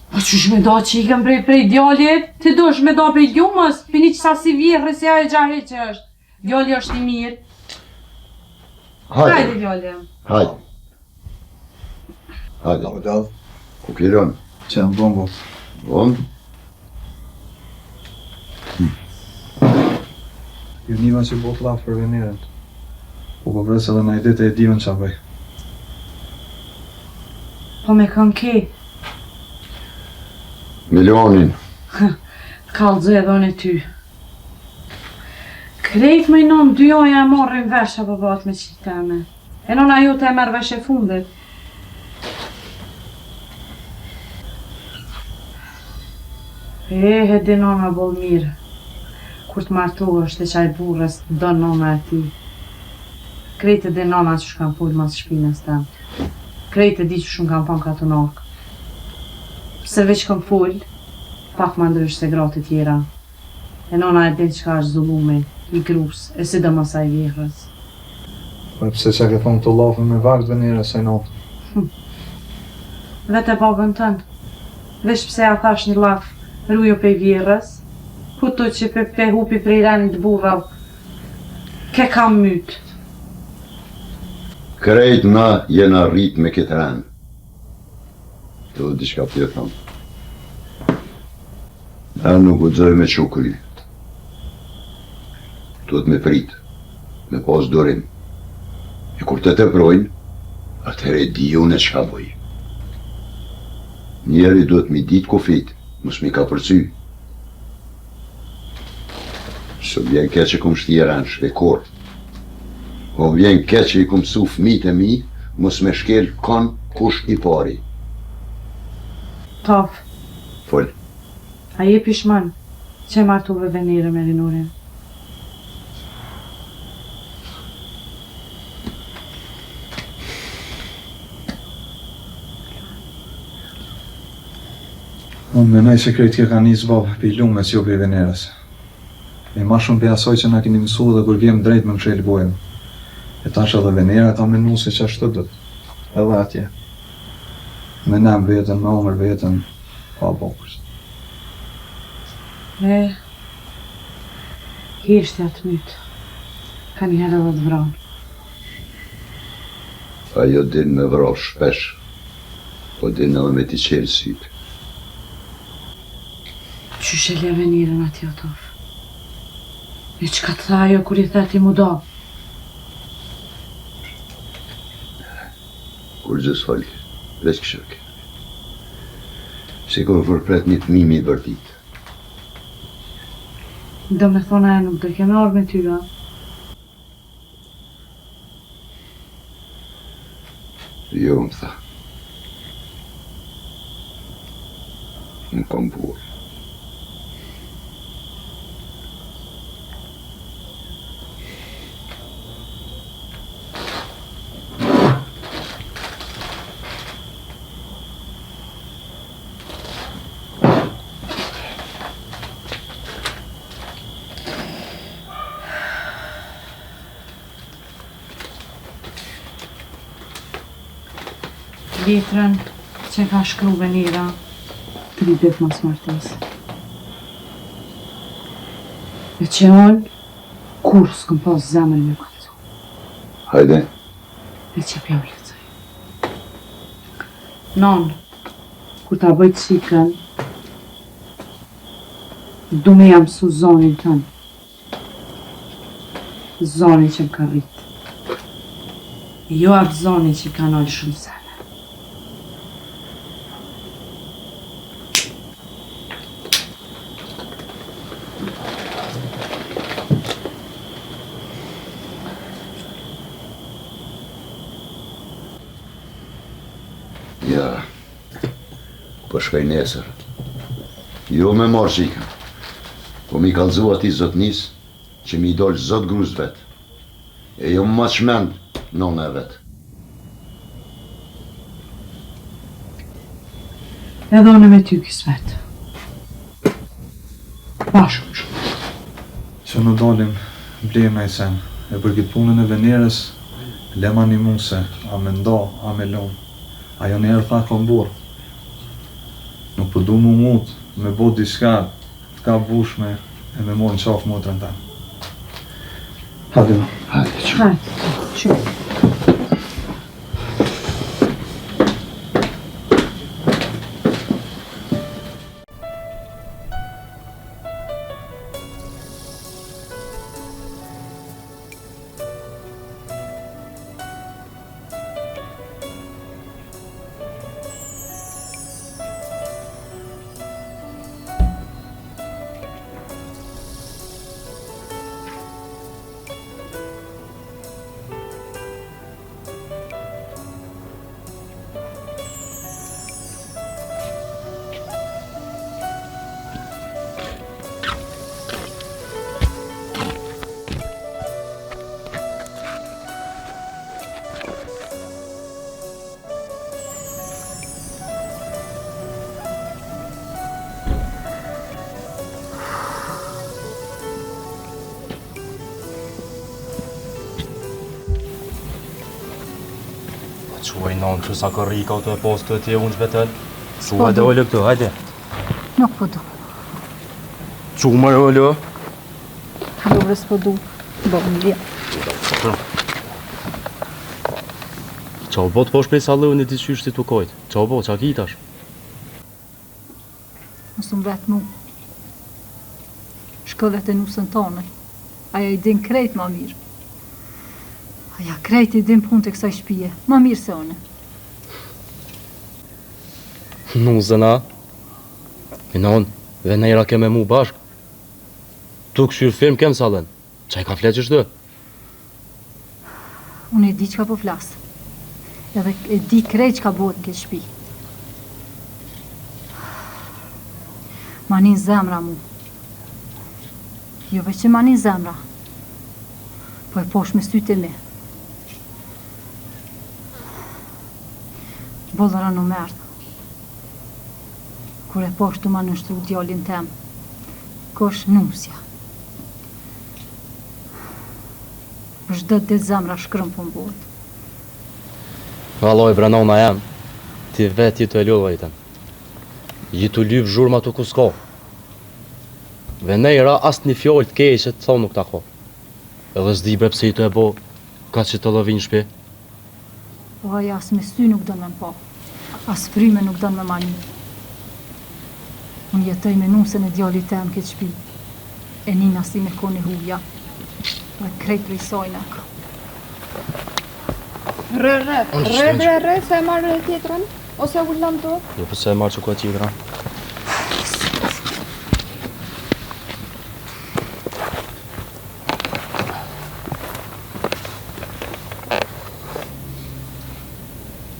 [SPEAKER 8] Po qysh me da çikën prej, prej djalit? Ti dosh me da prej Lumës? Prej një qësasi vjehrre si ajo xhahil që është. Djali është i mirë.
[SPEAKER 7] Hajde.
[SPEAKER 8] Hajde djali.
[SPEAKER 7] Hajde. Hajde. Ku kilon?
[SPEAKER 9] Që janë bon, bon.
[SPEAKER 7] Bon?
[SPEAKER 9] Ju niva që bot llaf për Venerën. Po po pres edhe naj ditë e di unë ça bëj.
[SPEAKER 8] Po me kënë ke?
[SPEAKER 7] Me Luanin.
[SPEAKER 8] Të kallxoj edhe unë ty. Krejt më i nëmë dy oja e marrin vesh apo bëhet me qitë teme. E nona jote e merr vesh e fundit. E, e di nona boll mirë. Kur të martohesh te qaj burrë s'të don nona e tij. Krejt e di nona qysh kam fol mas shpinës tem. Krejt e di qysh më kanë thonë katunak. Pse veç kom fol pak ma ndrysh se gratë e tjera. E nona e din çka është zullumi i grus e sidomos ai i vjehrrës.
[SPEAKER 9] Po e pse çka ke thonë këto llafe me vakt Venera asaj nate?
[SPEAKER 8] Hm. Vete babën tënd. Veç pse ja thash një llaf ruju pej vjehrrës, hutu që pe pe hupi prej renit burrav ke kam myt.
[SPEAKER 7] Krejt na jena rrit me këtë ren. Edhe diçka po ju thom. Na nuk guxoj me çu kry. Duhet me prit, me pas durim. E kur të teprojnë, atëherë e di unë çka boj. Njeri duhet m'i ditë kufijtë, mos m'i kapërcy. S'më vjen keq që kom shti ren n'shpi kurrë. Po më vjen keq që i kom mësu fëmijët e mi mos me shkel kon kush i pari.
[SPEAKER 8] Taf.
[SPEAKER 7] Fol.
[SPEAKER 8] A je pishman që e martove Venerën me Rinorin?
[SPEAKER 9] Unë menoj se krejt kjo ka nis babë pej Lumës jo pej Venerës. E ma shumë pej asaj që na keni mësu edhe kur vjem drejt me mshel gojën. E tash edhe Venera ka menu se qashtu do. Edhe atje. Me nem veten, me hongër veten, pa bo kurgjo.
[SPEAKER 8] E, heshtja të myt, kanjëherë edhe të vran.
[SPEAKER 7] Ajo din me vra shpesh, po din edhe me t'i çelë sytë.
[SPEAKER 8] Qysh e le Venerën atje o Taf? E çka të tha ajo kur i the ti m'u da?
[SPEAKER 7] Kurgjë s'folke, veç kqyrke. Sikur po pret një fëmijë me i bërtit.
[SPEAKER 8] Do me thonë ajo nuk dojke me ardhë me ty, a?
[SPEAKER 7] Jo, më tha. Unë kam burrë.
[SPEAKER 8] Letrën që ka shkru Venera tri ditë mas martesë. E që unë, kurrë s'kom pas zemër me kallzu.
[SPEAKER 7] Hajde.
[SPEAKER 8] E që p'jau lexoj. Nonë, kur ta bëj çikën, du me ja mësu zonin tënd. Zonin që më ka rritë. Jo atë zonin që ka nalë shumë sene.
[SPEAKER 7] Ja, po shkoj nesër. Jo me marrë çikën, po m'i kallzu atij zotnis që m'i dalë zot grus vet. E jo ma çmend nona e vet.
[SPEAKER 8] Edhe unë me ty kismet. Bashkë më shumë.
[SPEAKER 9] Që në dalim, blejmë naj sen, e për këtë punën e Venerës, lema një mu se, a me nda, a me lon. Ajo njëherë tha kom burrë. Nuk po du mu ngut, me bo diçka të gabushme e me morë në qafë motrën teme. Hajde.
[SPEAKER 7] Hajde,
[SPEAKER 8] çu. Hajde, çu.
[SPEAKER 4] Po quaj nonë që sa kërrika të e posë të tje unë që vetën. Çu hajde ulu këtu, hajde.
[SPEAKER 3] Nuk po du.
[SPEAKER 4] Çu më ulu.
[SPEAKER 3] Jo, bre s'po du. Bo, më vjen.
[SPEAKER 4] Qa u bo të posh prej sallonit ti qysh si të kojt? Qa u bo, qa ki tash?
[SPEAKER 3] Mos më vet mu. Shko vete nusën tane. Aja i din krejt ma mirë. Aja krejt i din punët e kësaj shpije. Ma mirë se une.
[SPEAKER 4] Nusën a? E non, Venera ke me mu bashk. Tu kqyr film kem n'sallon. Qa i ka flet qështu?
[SPEAKER 3] Unë e di çka po flas. Edhe e di krejt çka bëhet në këtë shtëpi. Ma nin zemra mu. Jo veç që ma nin zemra. Po e pash me sytë e mi. Boll rëndë më erdh. Kur e pash tu ma nënshtru djalin tem. Kush nusja. Çdo ditë zemra shkrumb po m'bohet.
[SPEAKER 4] Vallai bre nona jem, ti vet je tu e lodh veten. Je tu lyp zhurmë aty ku s'ka. Venera as një fjalë të keqe të thonë nuk ta ka. Edhe s'di bre pse je tu e bo kaq tollovi në shpi.
[SPEAKER 3] Po ajo as me sy nuk don me m'pa, as fryme nuk don me ma ni. Unë jetoj me nusen e djalit tem n'këtë shpi, e nina si me kon e huja, dhe krejt prej sajna ka.
[SPEAKER 1] Rre, rre, rre, bre, rre, se e marr edhe tjetrën, ose ulna në
[SPEAKER 4] tokë. Jo, po se e marr që ku e tjetra.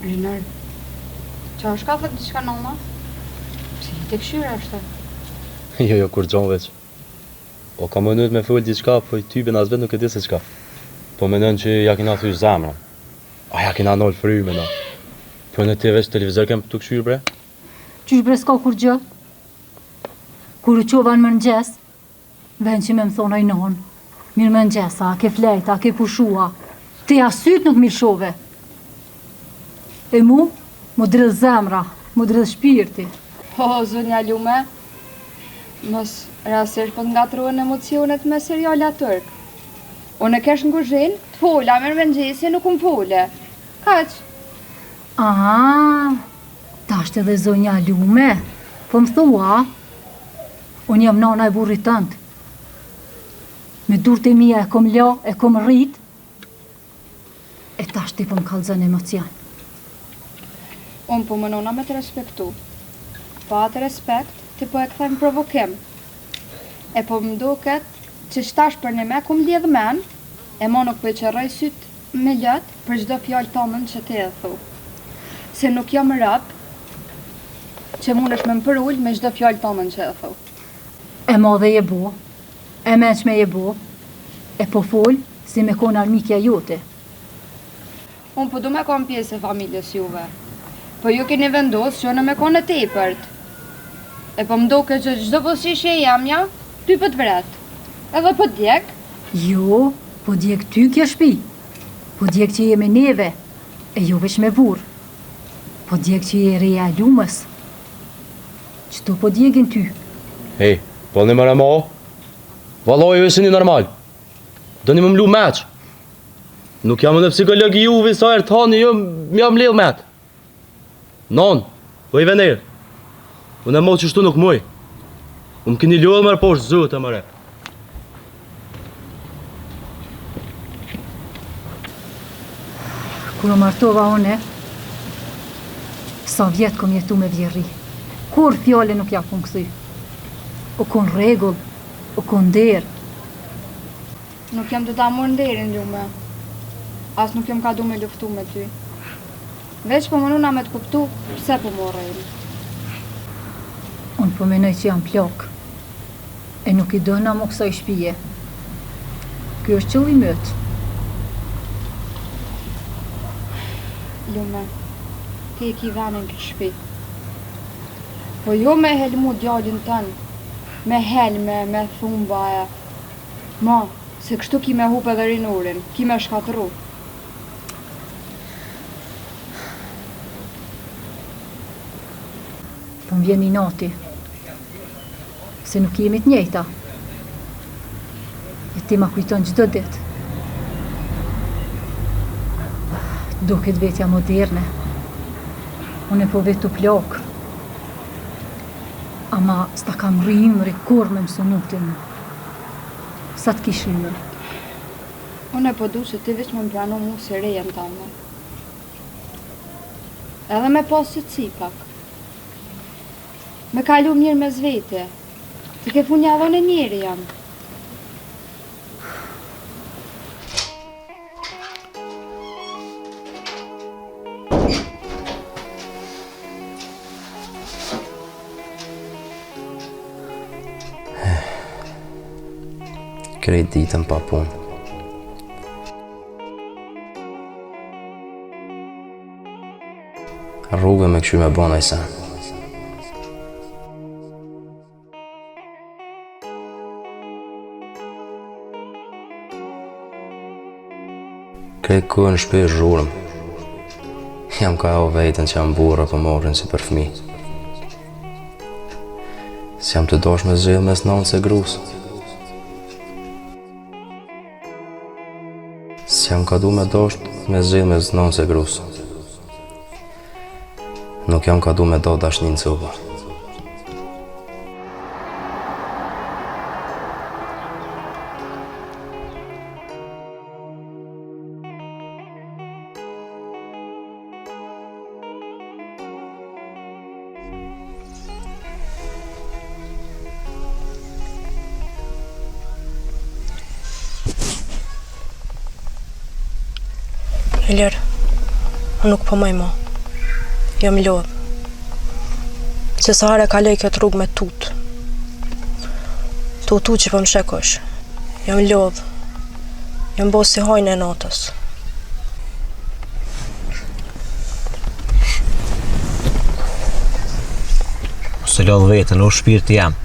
[SPEAKER 1] Rinor, qa është ka thënë diçka nona? Pse je tu kqyrë ashtu?
[SPEAKER 4] Jo, jo, kurgjo veç. O ka menut me fol diçka, po i tyben as vetë nuk e di se çka. Po menon që ja kena thy zemrën. A ja kena nal frymën, a. Po në ti veç televizor kem tu kqyrë bre?
[SPEAKER 3] Qysh bre s'ka kurgjë? Kur u çova në mëngjes, Vend që me më thonë oj nonë, mirëmëngjes, a ke flejt, a ke pushua, ti as sytë nuk m'i lëshove. E mu, m'u dridh zemra, m'u dridh shpirti.
[SPEAKER 1] Ho, zonja Lume, mos rastësisht po të ngatërrohen emocionet me seriala turk. Unë kesh në kuzhinë, të fola, mirëmëngjesi, nuk më fole. Kaq.
[SPEAKER 3] Aha, tash edhe zonja Lume, po më thua, Unë jam nana e burrit tënd. Me durt e mia e kom la, e kom rrit. E tash ti po më kallzon emocion.
[SPEAKER 1] Unë po munona me të respektu. Po atë respekt ti po e kthen në provokim. E po më duket që qëtash përnime kom lidh men, e mo nuk po i qërroj sytë me lot për çdo fjalë tëndën që ti e thu. Se nuk jam rob Që mundesh me më përul me çdo fjalë tëndën që e
[SPEAKER 3] thu. E madhe je bo, e mençme je bo, e po fol si me kon armikja jote.
[SPEAKER 1] Unë po du me kon pjesë e familjes juve. Po ju keni vendos që unë me kon e tepërt. E po më duket që çdo buzëqeshje e jemja, ty po të vret. Edhe po të djeg.
[SPEAKER 3] Jo, po djeg ty kjo shpi. Po djeg që je me neve, e jo veç me burrë. Po djeg që je e reja e Lumës. Qëto po djegin ty.
[SPEAKER 4] Ej, po një mëre mo? Vallai ju s'jeni normal. Doni me m'lu meç. Nuk jam unë psikolog i juve, sa herë t'hani ju më jam lidh met. Non, po i vener. Unë mo qështu nuk muj. Unë më keni lodhë mërë poshtë zotë mëre.
[SPEAKER 3] Kur u martova une, sa vjet kom jetu me vjerri. Kurrë fjale nuk ja kom kthy. U kon rregull, u kon nder.
[SPEAKER 1] Nuk jam tu ta marrë nderin, Lume. As nuk jam ka du me luftu me ty. Veç po munona me të kuptu pse po më urren.
[SPEAKER 3] Unë po menoj që jam plakë. E nuk i dona mo kësaj shpije. Ky është qëllimi yt.
[SPEAKER 1] Lume, ti e ki venin n'këtë shpi. Po jo me helmu djalin tënd, me helme, me thumba e... Ma, se kështu ki me hup edhe Rinorin, ki me shkatrru.
[SPEAKER 3] Po më vjen inati. Se nuk jemi të njëjta. E ti ma kujton çdo ditë. Duket vetja moderne. Unë po vetë të plak. Ama s'ta kam rri ymri kurrë me m'sunu ti mu. Sa të kish ymër.
[SPEAKER 1] Unë po du që ti veç me më pranu mu si rejën tame. Edhe me pas qetësi pak. Me kalu mirë mes vete. Ti ke fund ja dhone njeri jam.
[SPEAKER 4] Krejt ditën pa punë. Rrugë me kqyr me bo naj sen. Krejt kohën në shpi zhurmë. Jam ka e o veten që jam burrë po marrin si për fmi. S'jam tu dash me zgjedh mes nanës e grus. S'jam ka du me dasht me zgjedh mes nanës e grus. Nuk jam ka du me da dashnin copa.
[SPEAKER 10] Ilir, unë nuk po muj mo. Jam lodhë. Se sa herë kaloj këtë rrugë me tutë. Tu tutë që po më sheh kush. Jam lodhë. Jam bo si hajne e natës.
[SPEAKER 11] Mos e lodh veten, o shpirti jem.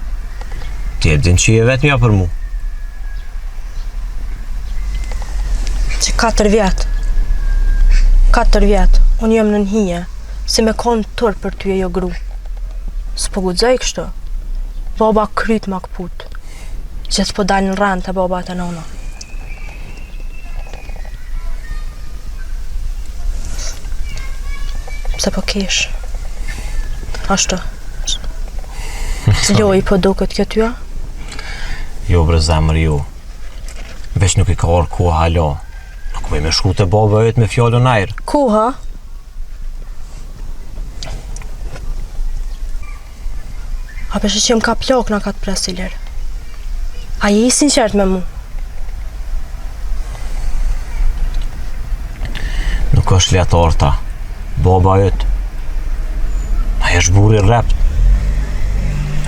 [SPEAKER 11] Ti e din që je vetmja për mu.
[SPEAKER 10] Që 4 vjet. 4 vjet. Unë jam nën hije. Si me konë turp për ty e jo gru. S'po guxoj kështu. Baba kryt ma këput. Gjithë po dalin rrenë te baba e te nona. Pse po kesh? Ashtu. Lojë po duket kjo ty a?
[SPEAKER 11] Jo, bre zemër, jo. Veç nuk i ka ardh koha hala. Nuk muj me shku te baba yt me fjalën n'ajër.
[SPEAKER 10] Koha? A pe sheh që jam ka plak në ka të pres Ilir? A je i sinqert me mu?
[SPEAKER 11] Nuk është leht Arta. Baba yt. Ai është burrë i rrept.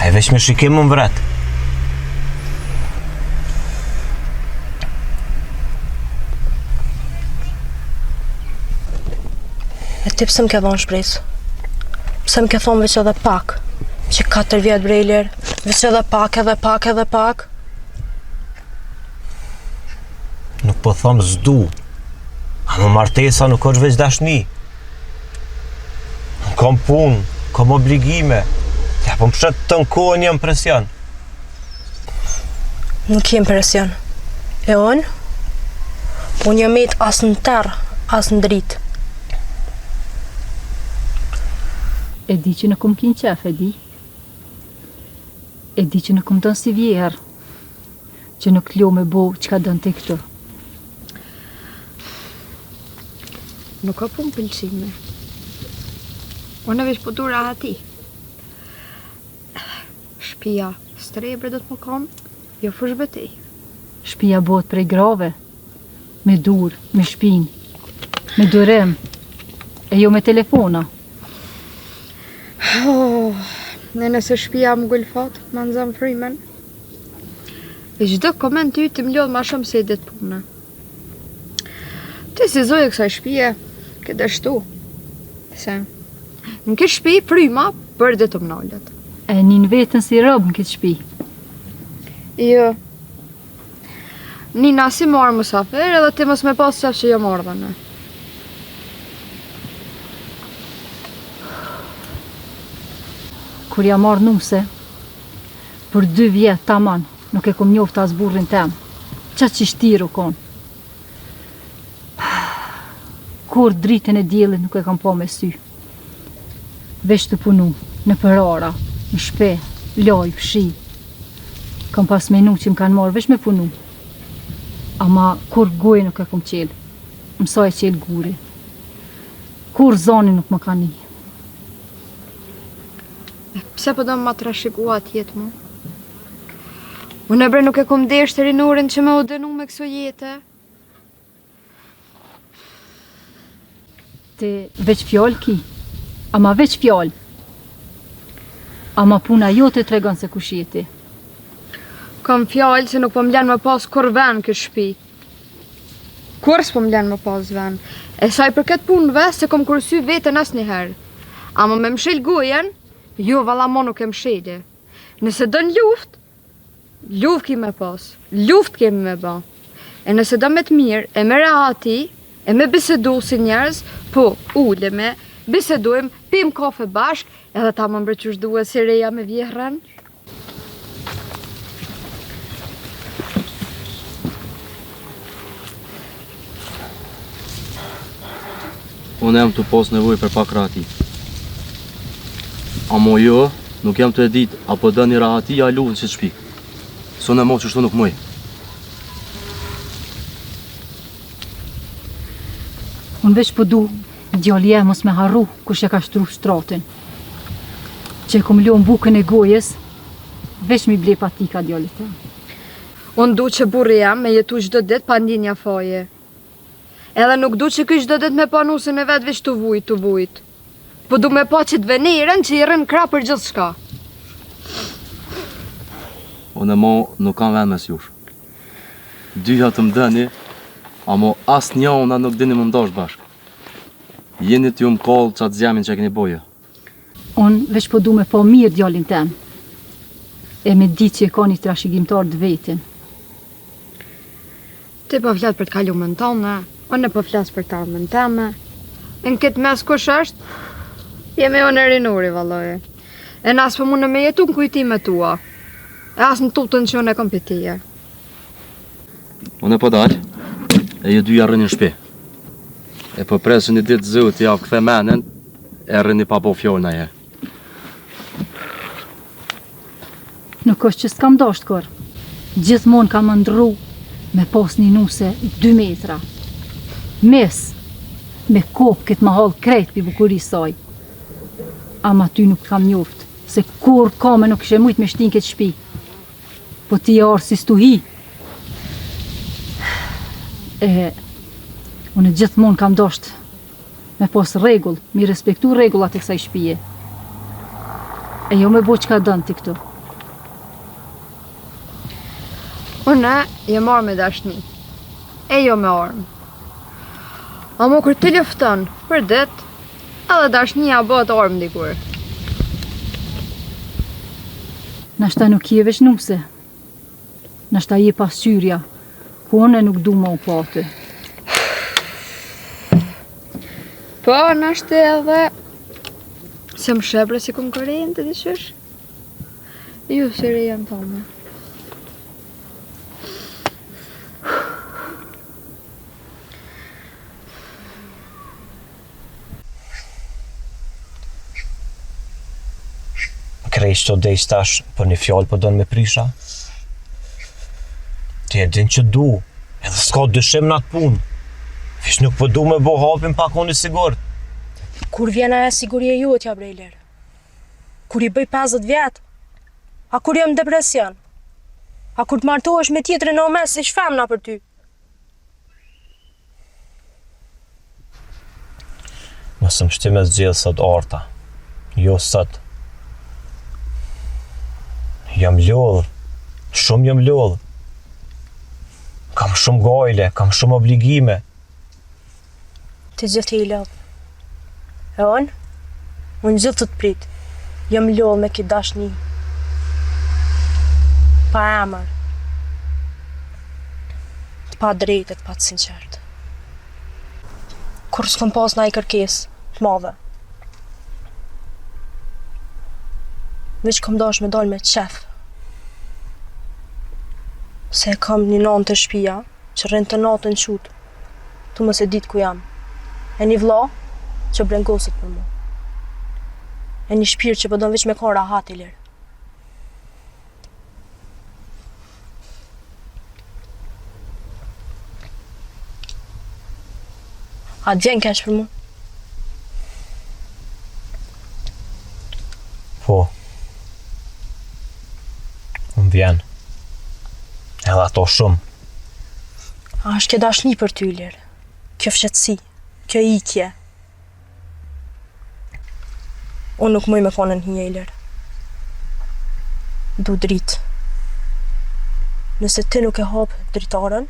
[SPEAKER 11] Ai veç me shikim më vret.
[SPEAKER 10] E ti pse më ke dhonë shpresë? Pse më ke thonë veç edhe pak? Që 4 vjet bre Ilir, veç edhe pak, edhe pak, edhe pak.
[SPEAKER 11] Nuk po thom s'du. Ama martesa nuk është veç dashni. Unë kam punë, kam obligime. Ja, po më sheh tënë kohën jam presion.
[SPEAKER 10] Nuk je n'presion. E unë? Unë jam met as në terr, as në dritë.
[SPEAKER 3] E di që nuk më ki n'qef, e di. E di që nuk më don si vjehrr, që nuk t'lo me bo çka don ti këtu.
[SPEAKER 1] Nuk ka punë pëlqimi. Unë veç po du rahati. Shpia, strehë bre do të më konë, jo fushëbetejë.
[SPEAKER 3] Shpia bohet prej grave, me dur, me shpinë, me durim, e jo me telefona.
[SPEAKER 1] Oh, ne nëse shpia më gulfat, ma nxon frymën. E çdo koment yti më lodh ma shumë se një ditë pune. Ti si zonjë e kësaj shpije, ke dështu. Se, në këtë shpi, fryma, për ditë më nalet.
[SPEAKER 3] E nin veten si rob në këtë shpi.
[SPEAKER 1] Jo. Nina si marrë musafir edhe ti mos me pas qef që jam ardhë në.
[SPEAKER 3] Kur jam marrë nuse, për dy vjet taman, nuk e kom njoftë as burrin tem. Qaq i shtirë u konë. Kurrë dritën e diellit nuk e kam pa me sy. Veç tu punu, nëpër ara, në shpi, laj, fshi. Kam pas menu që më kanë marrë veç me punu. Ama kurrë gojë nuk e kom qelë. M'sa e qelë guri. Kurrë zanin nuk më ka ni.
[SPEAKER 1] E pse po do ma trashigu atë jetë mu? Unë bre nuk e kom deshtë Rinurin që me u dënu me këso jete.
[SPEAKER 3] Ti veç fjalë ki, ama veç fjalë. Ama puna jote tregon se kush je ti.
[SPEAKER 1] Kam fjalë se nuk po m'len me pas kurrë ven n'këtë shpi. Kurrë s'po m'len me pas ven. E sa i përket punëve, s'e kom kursy veten asnjëherë. Ama me mshel gojën, jo valla mo nuk e msheli. Nëse don luftë, luftë ki me pas, luftë kemi me ba. E nëse do me të mirë, e me rehati, e me bisedu si njerëz, po, ulemi, bisedojmë, pim kafe bashkë, edhe tamam bre qysh duhet si reja me vjehrrën.
[SPEAKER 4] Unë jam tu pas nevojë për pak rahati. Amo jo, nuk jam tu e ditë, a po doni rahati, a luftë në qët shpi. Se unë mo qështu nuk muj.
[SPEAKER 3] Unë veç po du, djali jem mos me harru kush e ka shtru shtratin. Që e kom lonë bukën e gojës, veç m'i ble patika djalit tem.
[SPEAKER 1] Unë du që burri jem me jetu çdo ditë pa ndjenja faje. Edhe nuk du që ky çdo ditë me pa nusen e vet veç tu vujt, tu vujt. Po du me pa qit Venerën që i rrin n'krah për gjithçka.
[SPEAKER 4] Unë mo nuk kam vend mes jush. Dyja të më dëni, amo asnjona nuk dini me m'dasht bashkë. Jeni tu më kall qatë zjamin që e keni bo ju.
[SPEAKER 3] Unë veç po du me pa mirë djalin tem. E me ditë që e ka një trashëgimtar të vetin.
[SPEAKER 1] Ti po flet për të kalumen tone, unë po flas për të ardhmen teme. Në këtë mes kush është? Jemi unë e Rinuri, valloj. E na s'po mundem me jetu në kujtime tua. E as në tutën që unë e kom prej teje.
[SPEAKER 4] Unë po dal, e ju dyja rrini në shpi. E po pres që një ditë Zoti jau kthen menen, e rrini pa bo fjalë najherë.
[SPEAKER 3] Nuk është që s'kam dasht kurrë. Gjithmonë kam ëndrru me pas një nuse 2 metra. Mes, me kop këtë mahallë krejt pi bukurisë saj. Ama ty nuk të kam njoft, se kurrë kamën nuk kishe mujt me shti n'këtë shpi. Po ti je ardhë si stuhi. E, unë gjithmonë kam dasht me pas rregull, mi respektu rregullat e kësaj shpije. E jo me bo çka don ti këtu.
[SPEAKER 1] Unë jam marrë me dashni, e jo me armë. Amo kur ti lufton për ditë, edhe dashnia bëhet armë dikur.
[SPEAKER 3] Nashta nuk je veç nuse. Nashta je pasqyrja, ku unë nuk du me u pa ty.
[SPEAKER 1] Po, nashta edhe se më sheh bre si konkurrente diqysh. Ju, si reja në tome.
[SPEAKER 11] Krejt qëto dejtë tash, për një fjalë po don me prish a? Ti e din që du, edhe s'ka dyshim në atë punë. Veç nuk po du me bo hapin pa konë i sigurt.
[SPEAKER 10] Kur vjen ajo siguri e jotja, bre Ilir? Kur i bëj 50 vjet? A kur jam në depresion? A kur të martohesh me tjetrin në mes ish femna për ty?
[SPEAKER 11] Mos më shti me zgjedh sot Arta. Jo sot. Jam lodhë. Shumë jam lodhë. Kam shumë gajle, kam shumë obligime.
[SPEAKER 10] Ti gjithë i lodhë. E unë? Unë gjithë tu të prit. Jam lodhë me këtë dashni. Pa emër. Të padrejtë e të pa të sinqertë. Kurrë s'kom pas naj kërkesë të madhe. Veç kom dash me dalë me qef. Se e kam një nanë te shpia, që rrin të natën çutë, tu mos e ditë ku jam. E një vlla, që brengoset për mu. E një shpirt që po don veç me kon rahat i lirë. A të vjen keq për mu?
[SPEAKER 11] Po. Më vjen. Edhe ato shumë.
[SPEAKER 10] A është kjo dashni për ty, Ilir? Kjo fshehtësi, kjo ikje. Unë nuk muj me konë në hije, Ilir. Du dritë. Nëse ti nuk e hap dritaren,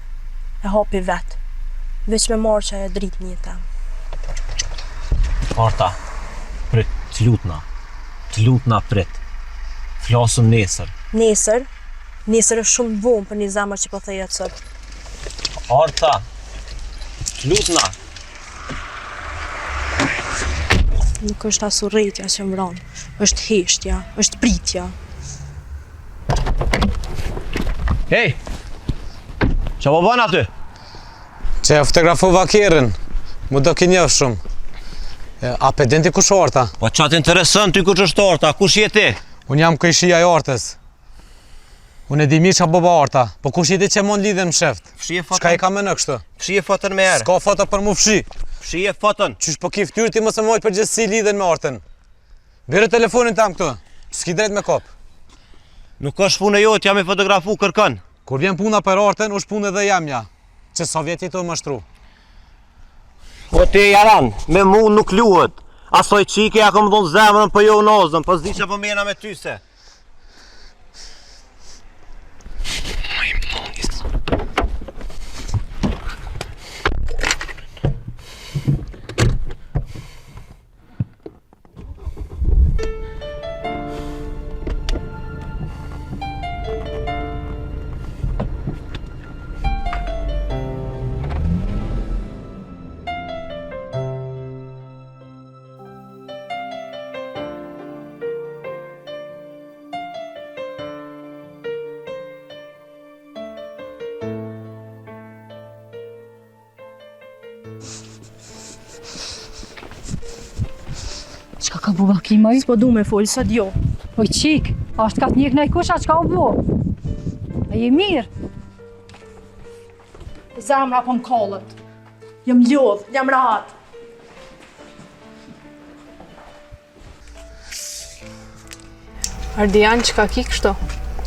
[SPEAKER 10] e hapi vetë. Veç me marrë qajo dritë në jetë.
[SPEAKER 11] Arta, prit, të lutna. Të lutna prit. Flasëm nesër.
[SPEAKER 10] Nesër? Nesër është shumë vonë për një zemër që po thehet sot.
[SPEAKER 11] Arta, të lutna.
[SPEAKER 10] Nuk është as urrejtja që më vran, është heshtja, është pritja.
[SPEAKER 11] Hej! Ça po bën aty?
[SPEAKER 6] Që e fotografova kerrin, m'u dok i njofshëm. A pe din ti kush Arta?
[SPEAKER 11] Po ça të intereson ty kush është Arta, kush je ti?
[SPEAKER 6] Unë jam kojshia e Artës. Unë e di mirë ça po ba Arta, po kush je ti që mon lidhjen msheft?
[SPEAKER 11] Fshije foton.
[SPEAKER 6] Çka i ka me në kështu?
[SPEAKER 11] Fshije foton menjëherë.
[SPEAKER 6] S'ka foto për mu fshi.
[SPEAKER 11] Fshije foton.
[SPEAKER 6] Qysh po ki ftyrë ti mos e majt përgjegjësi lidhjen me Artën. Bjere telefonin tam këtu. S'ki drejt me kap.
[SPEAKER 11] Nuk është punë e jotja me fotografu kërkon.
[SPEAKER 6] Kur vjen puna për Artën, është punë edhe jemja. Që sa vjet je tu më mashtru.
[SPEAKER 11] Po ti jaran, me mu nuk luhet. Asoj çike ja kom dhonë zemrën, po jo unazën, po s'di ça po mena me ty se.
[SPEAKER 3] Çka ka bu vaki moj?
[SPEAKER 10] S'po du me folë, sot jo.
[SPEAKER 3] Oj çikë, a është ka të njek najkush, a çka u bo? A je mirë?
[SPEAKER 10] Zemra po më kallet. Jam lodhë, jam rahat.
[SPEAKER 5] Ardian, çka ki kështu?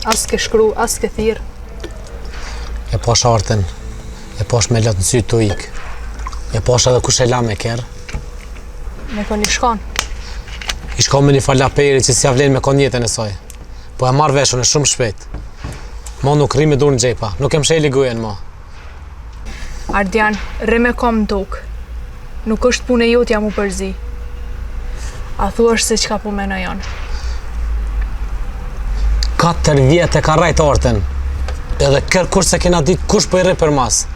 [SPEAKER 5] As ke shkru, as ke thirr.
[SPEAKER 6] E pash Artën, e pash me lot në sy tu ik. E pash edhe kush e la me kerr.
[SPEAKER 5] Me kon i shkon.
[SPEAKER 6] I shkon me një farë laperi që s'ja vlen me kon jetën e saj. Po e marr vesh unë shumë shpejt. Mo nuk rri me dur në xhepa, nuk e msheli gojën mo.
[SPEAKER 5] Ardian, rri me kom në tokë. Nuk është punë e jotja m'u përzi. A thua se çka po menoj unë?
[SPEAKER 6] Katër vjet e ka rrejt Artën. Edhe kërkush s'e kena ditë kush po i rri përmas.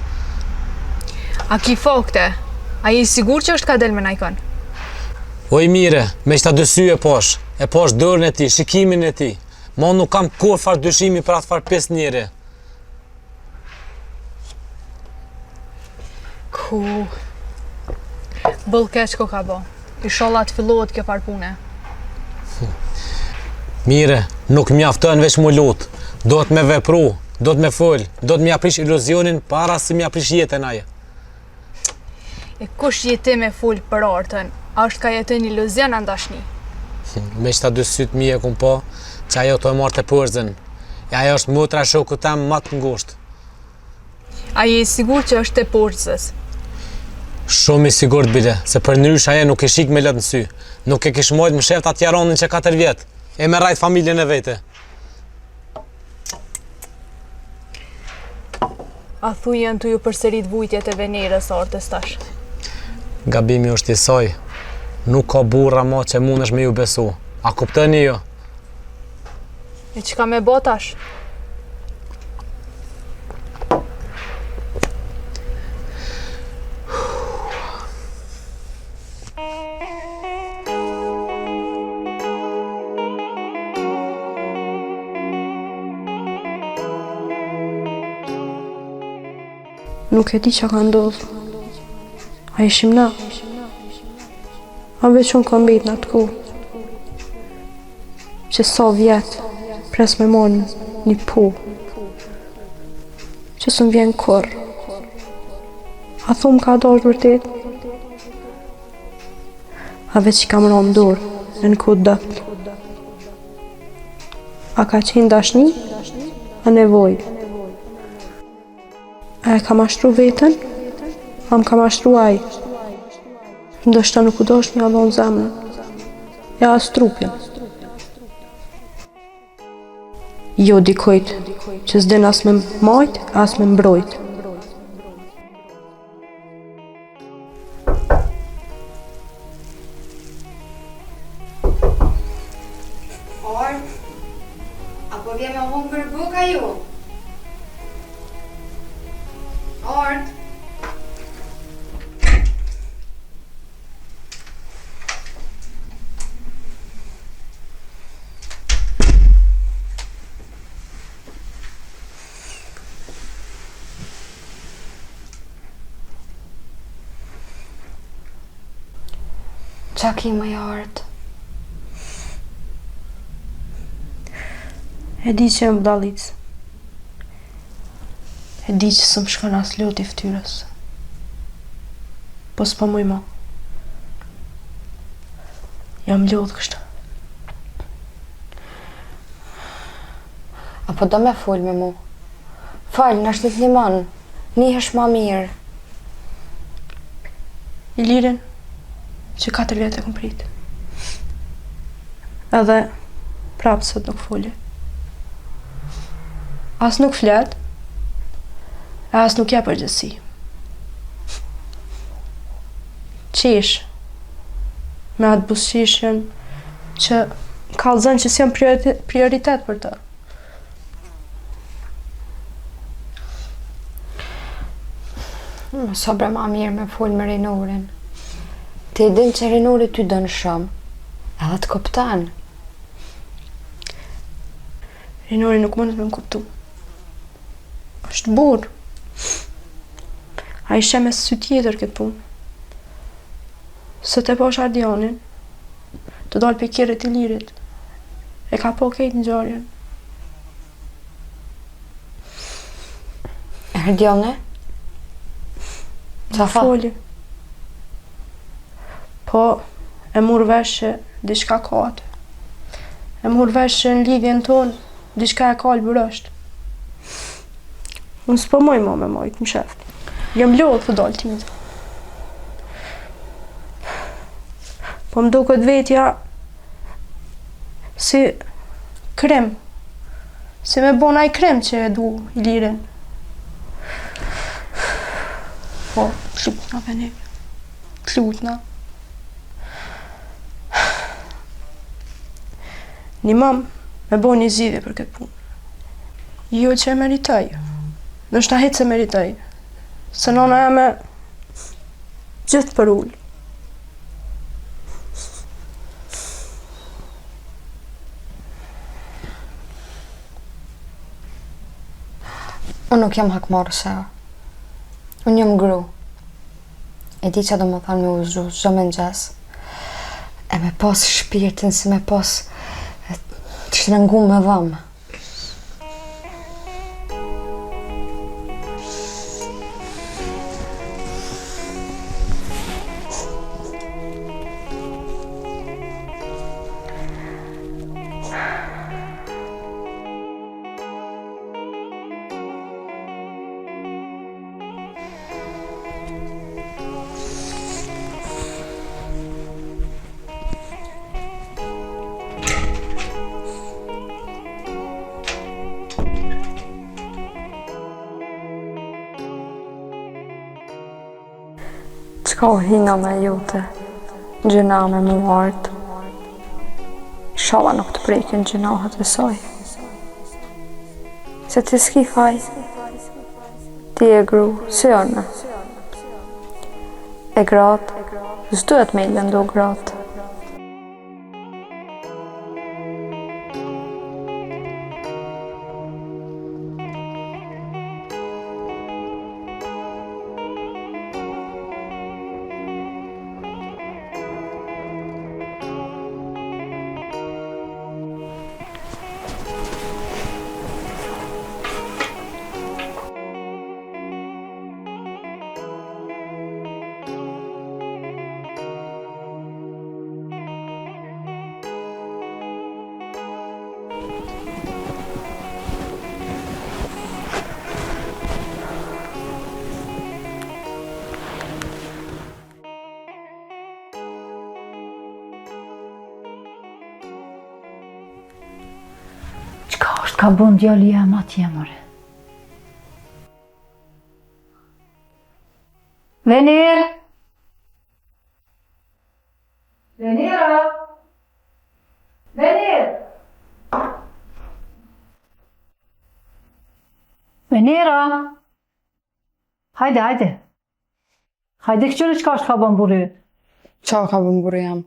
[SPEAKER 5] A ki fakte? A je i sigurt që është ka del me najkon?
[SPEAKER 6] Oj mire, me qëta dy sy e pash. E pash dorën e tij, shikimin e tij. Mo nuk kam kurrfarë dyshimi për atë farë pis njeri.
[SPEAKER 5] Ku? Boll keq ko ka bo. Ishalla të fillohet kjo farë pune.
[SPEAKER 6] Mire, nuk mjafton veç mu lut. Duhet me vepru, duhet me fol, duhet me ja prish iluzionin para se me ja prish jetën ajo.
[SPEAKER 5] E kush je ti me fol për Artën? A është ka jetu n'iluzion a n'dashni?
[SPEAKER 6] Me qëta dy sytë mi e kum pa, që ajo tu e marrë teposhtzën. E ajo është motra e shokut tem ma të ngushtë.
[SPEAKER 5] A je i sigurt që është teposhtëzës?
[SPEAKER 6] Shumë i sigurt bile, se përndryshe ajo nuk ish ik me lot në sy. Nuk e kish majtë msheft atë jaranin që 4 vjet, e me rrejt familjen e vete.
[SPEAKER 5] A thu janë tu ju përsërit vujtjet e Venerës Artës tash?
[SPEAKER 6] Gabimi është i saj. Nuk ka burra ma që mundesh me ju besu. A kuptoni ju?
[SPEAKER 5] E çka me bo tash?
[SPEAKER 10] Nuk e di çka ka ndodhë. A ishim na? A veç unë kom mbet në atë kohë? Që sa vjet, pres me marrë një po. Që s'më vjen kurrë. A thu më ka dashtë vërtet? A veç i kam ra në dorë, e në kohë t'dobët. A ka qenë dashni? A nevojë? A e kam mashtru veten? A më ka mashtru ai? Ndoshta nuk u dashtë me ia dhonë zemrën. E as trupin. Jo dikujt, që s'din as me majt, as me mbrojt.
[SPEAKER 1] Art, a po vje me hongër bukë a jo? Art. Qa ki moj Art?
[SPEAKER 10] E di që jam budallicë. E di që s'më shkon as loti ftyrës. Po s'po muj ma. Jam lodhë kështu.
[SPEAKER 1] A po do me fol me mu? Fol, nashta të ndihmon, nihesh ma mirë.
[SPEAKER 10] Ilirin, që 4 vjet e kom prit. Edhe prapë sot nuk foli. As nuk flet, e as nuk jep përgjegjësi. Qesh, me atë buzëqeshjen që kallzon që s'jam prioritet për të.
[SPEAKER 1] Mos bre ma mirë me fol me Rinorin. Ti e din që Rinori ty don shumë. Edhe të kupton.
[SPEAKER 10] Rinori nuk mundet me më kuptu. është burrë. Ai sheh me sy tjetër këtë punë. Sot e pashë Ardianin, tu dalë prej kerrit Ilirit, e ka pa krejt ngjarjen.
[SPEAKER 1] Ardiani? Qa tha?
[SPEAKER 10] Foli. Po, e mur vesh që diçka ka aty. E mur vesh që në lidhjen tonë, diçka e kalbur është. Unë s'po muj ma me majtë msheft. Jam lodhë tu dalë tinëza. Po më duket vetja si krim. Si me bo naj krim që e du Ilirin. Po, t'lutna Venera. T'lutna. Nimom me bo një zgjidhje për këtë punë. Jo që e meritoj. Ndoshta hiç s'e meritoj. Se nona jeme gjithë përul.
[SPEAKER 1] Unë nuk jam hakmarrëse. Unë jam gru. E di ça do me thanë me u zgju çdo mëngjes. E me pas shpirtin si me pas të shtrëngu me dhamë. Çka u hi nana jote, gjynah me mu Art. Ishalla nuk të prekin gjynahet e saj. Se ti s'ki faj. Ti je gru, si unë. E gratë, s'duhet me i lëndu gratë.
[SPEAKER 3] Çka është ka bon djali jem atje, more? Venir! Venira! Venir! Venira! Hajde, hajde. Hajde këqyre çka është ka bon burri yt.
[SPEAKER 1] Qa ka bon burri jem?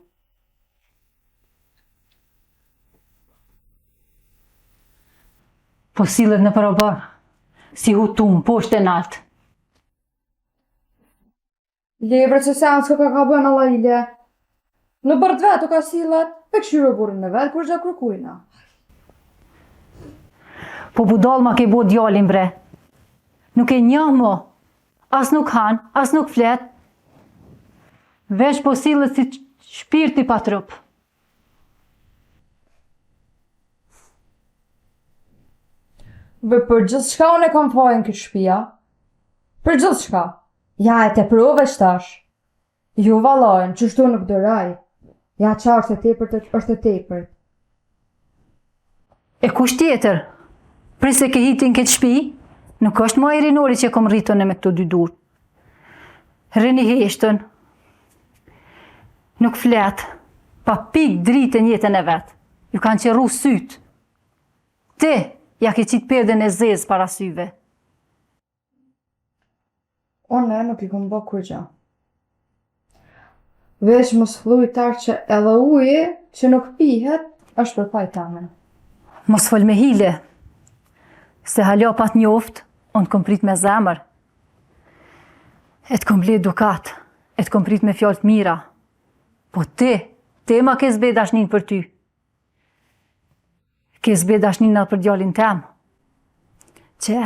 [SPEAKER 3] Po sillet nëpër oborr, si hutum, poshtë e nalt.
[SPEAKER 1] Le bre që sen s'ka ka ka bën Allah ile. Në bërë të vetë, ka sillet, pe kqyre burrin e vet, kurgja kërkujna.
[SPEAKER 3] Po budall ma ke bo djalin bre. Nuk e njoh mo. As nuk han, as nuk flet. Veç po sillet si shpirti pa trup.
[SPEAKER 1] Bre për gjithçka unë e kam fajin këtë shpia. Për gjithçka. Ja e teprove qetash. Jo vallajën, qështu nuk duroj. Ja qa është e tepërt, është e tepërt.
[SPEAKER 3] E kush tjetër? Prej se ke hi ti në këtë shpi, nuk është ma ai Rinori që e kom rritë unë me këto dy dur. Rrin i heshtun, nuk flet, pa pikë dritë në jetën e vet. Ju kanë qërru sytë. Ti, ja ke qitë perden e zezë para syve.
[SPEAKER 1] Unë nuk i kom bo kurgja. Veç mos thuj tash që edhe uji që nuk pihet është për faj tamin.
[SPEAKER 3] Mos fol me hile, se hala pa t'njoft, unë të kom prit me zemër. E të kom ble dukat, e të kom prit me fjalë të mira. Po ti, ti ma ke zbe dashnin për ty. Ke zbe dashnin edhe për djalin tem. Qe,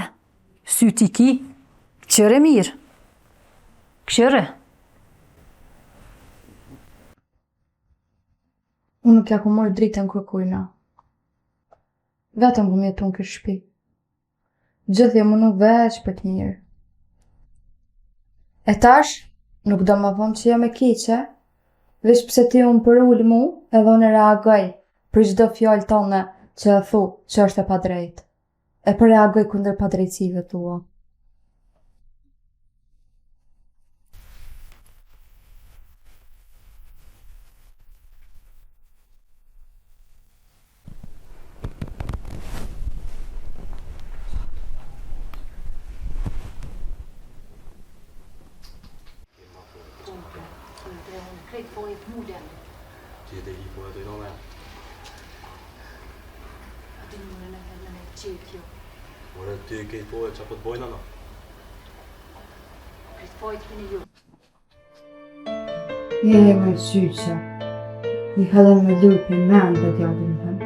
[SPEAKER 3] sytë i ki, kqyre mirë. Kqyre.
[SPEAKER 1] Unë nuk ja kom marrë dritën kërkujna. Vetëm kom jetu në këtë shpi. Gjithë jam munu veç për të mirë. E tash, nuk do me thonë që jam e keqe, veç pse ti um përul mu edhe unë reagoj për çdo fjalë tone që e thu që është e padrejtë. E po reagoj kundër padrejtësive tua.
[SPEAKER 4] Ore, ti e ke po e qa po të bojna na?
[SPEAKER 3] Krejt fajet keni ju.
[SPEAKER 1] Je e me qyqe. I ka me lujt për men dhe djalin tëm.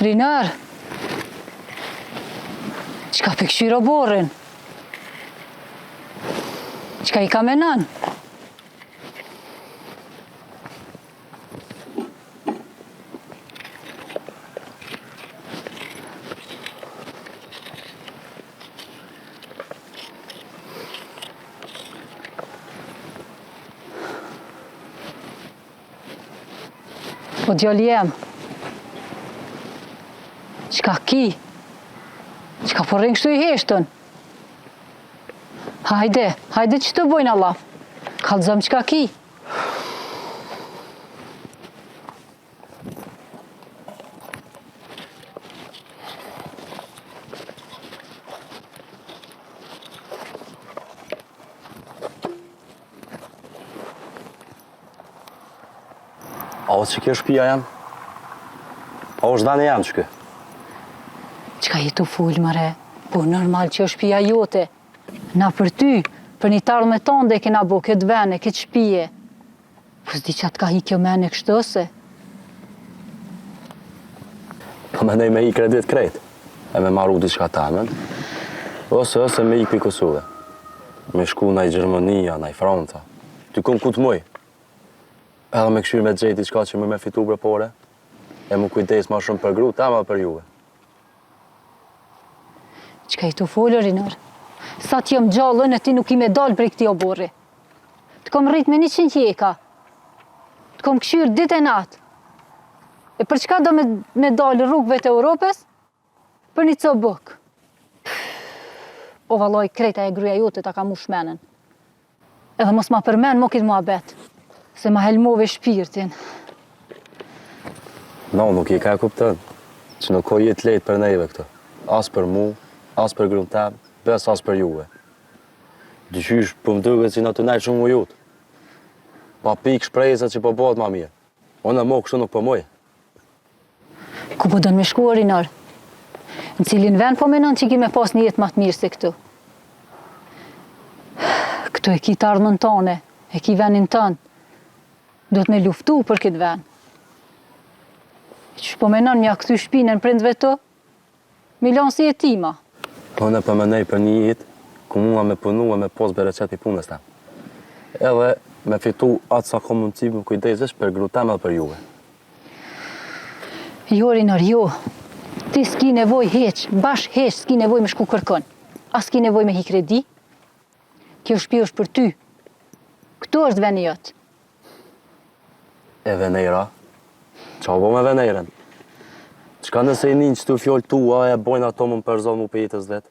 [SPEAKER 3] Rinor! Çka pe kqyr oborrin? Çka i ka menon? Po djali jem. Çka ki? Çka po rrin kështu i heshtun? Hajde, hajde që të bojna llaf. Kallzom çka ki?
[SPEAKER 4] A o që kjo shpia jem? A është veni jem që kë?
[SPEAKER 3] Çka je tu fol more? Po normal që është shpia jote. Na për ty, për një t'ardhme tande e kena bo këtë ven e këtë shpije. Po s'di ça të ka hi kjo mene kështu se?
[SPEAKER 4] Po menoj me hi kredit krejt, e me maru diçka tamen, ose ose me ik pi Kosove, me shku naj Gjermania, naj Franca, dikun ku të muj, edhe me këshyrë me gjejt diçka që muj me fitu bre pare, e m'u kujdes ma shumë për gru teme edhe për juve.
[SPEAKER 3] Çka je tu fol o Rinor? Sa të jam gjallë unë ti nuk ki me dalë prej këtij oborri. Të kom rrit me 100 hjeka. Të kom këshyrë ditë e natë. E për çka do me, me dalë rrugëve të Europës? Për një copë bukë. O vallaj, krejt ajo gruja jote ta ka mush menën. Edhe mos ma përmen mo këtë muhabet, se ma helmove shpirtin.
[SPEAKER 4] No, nuk i ka e kuptën, që nuk o jetë lehtë për neve këtu. As për mu, as për grun tem, bes as për juve. Diqysh, po më duket që na tu nejt shumë ujut. Pa pikë shpresa që po bëhet ma mirë. Unë mo kështu nuk po muj.
[SPEAKER 3] Ku po don me shku o Rinor? Në cilin vend po menon që ki me pas një jetë ma të mirë se këtu? Këtu e ki të ardhmen tane, e ki venin tënd. Duhet me luftu për këtë ven. Qysh po menon me ja kthy shpinën prindve tu? M'i lanë si jetima.
[SPEAKER 4] Unë po menoj për një jetë ku muna me punu e me pos bereqet pi punës tem. Edhe me fitu atë sa kom mundësi me kujdes veç për gru tem edhe për juve.
[SPEAKER 3] Jo, Rinor, jo. Ti s'ki nevojë hiç, bash hiç s'ki nevojë me shku kërkun. As s'ki nevojë me hi kredi. Kjo shpi është për ty. Këtu është veni jot.
[SPEAKER 4] E Venera? Ça u bo me Venerën? Çka nëse i nin qëto fjalë tua e bojnë ato me më përzon mu prej jetës vet?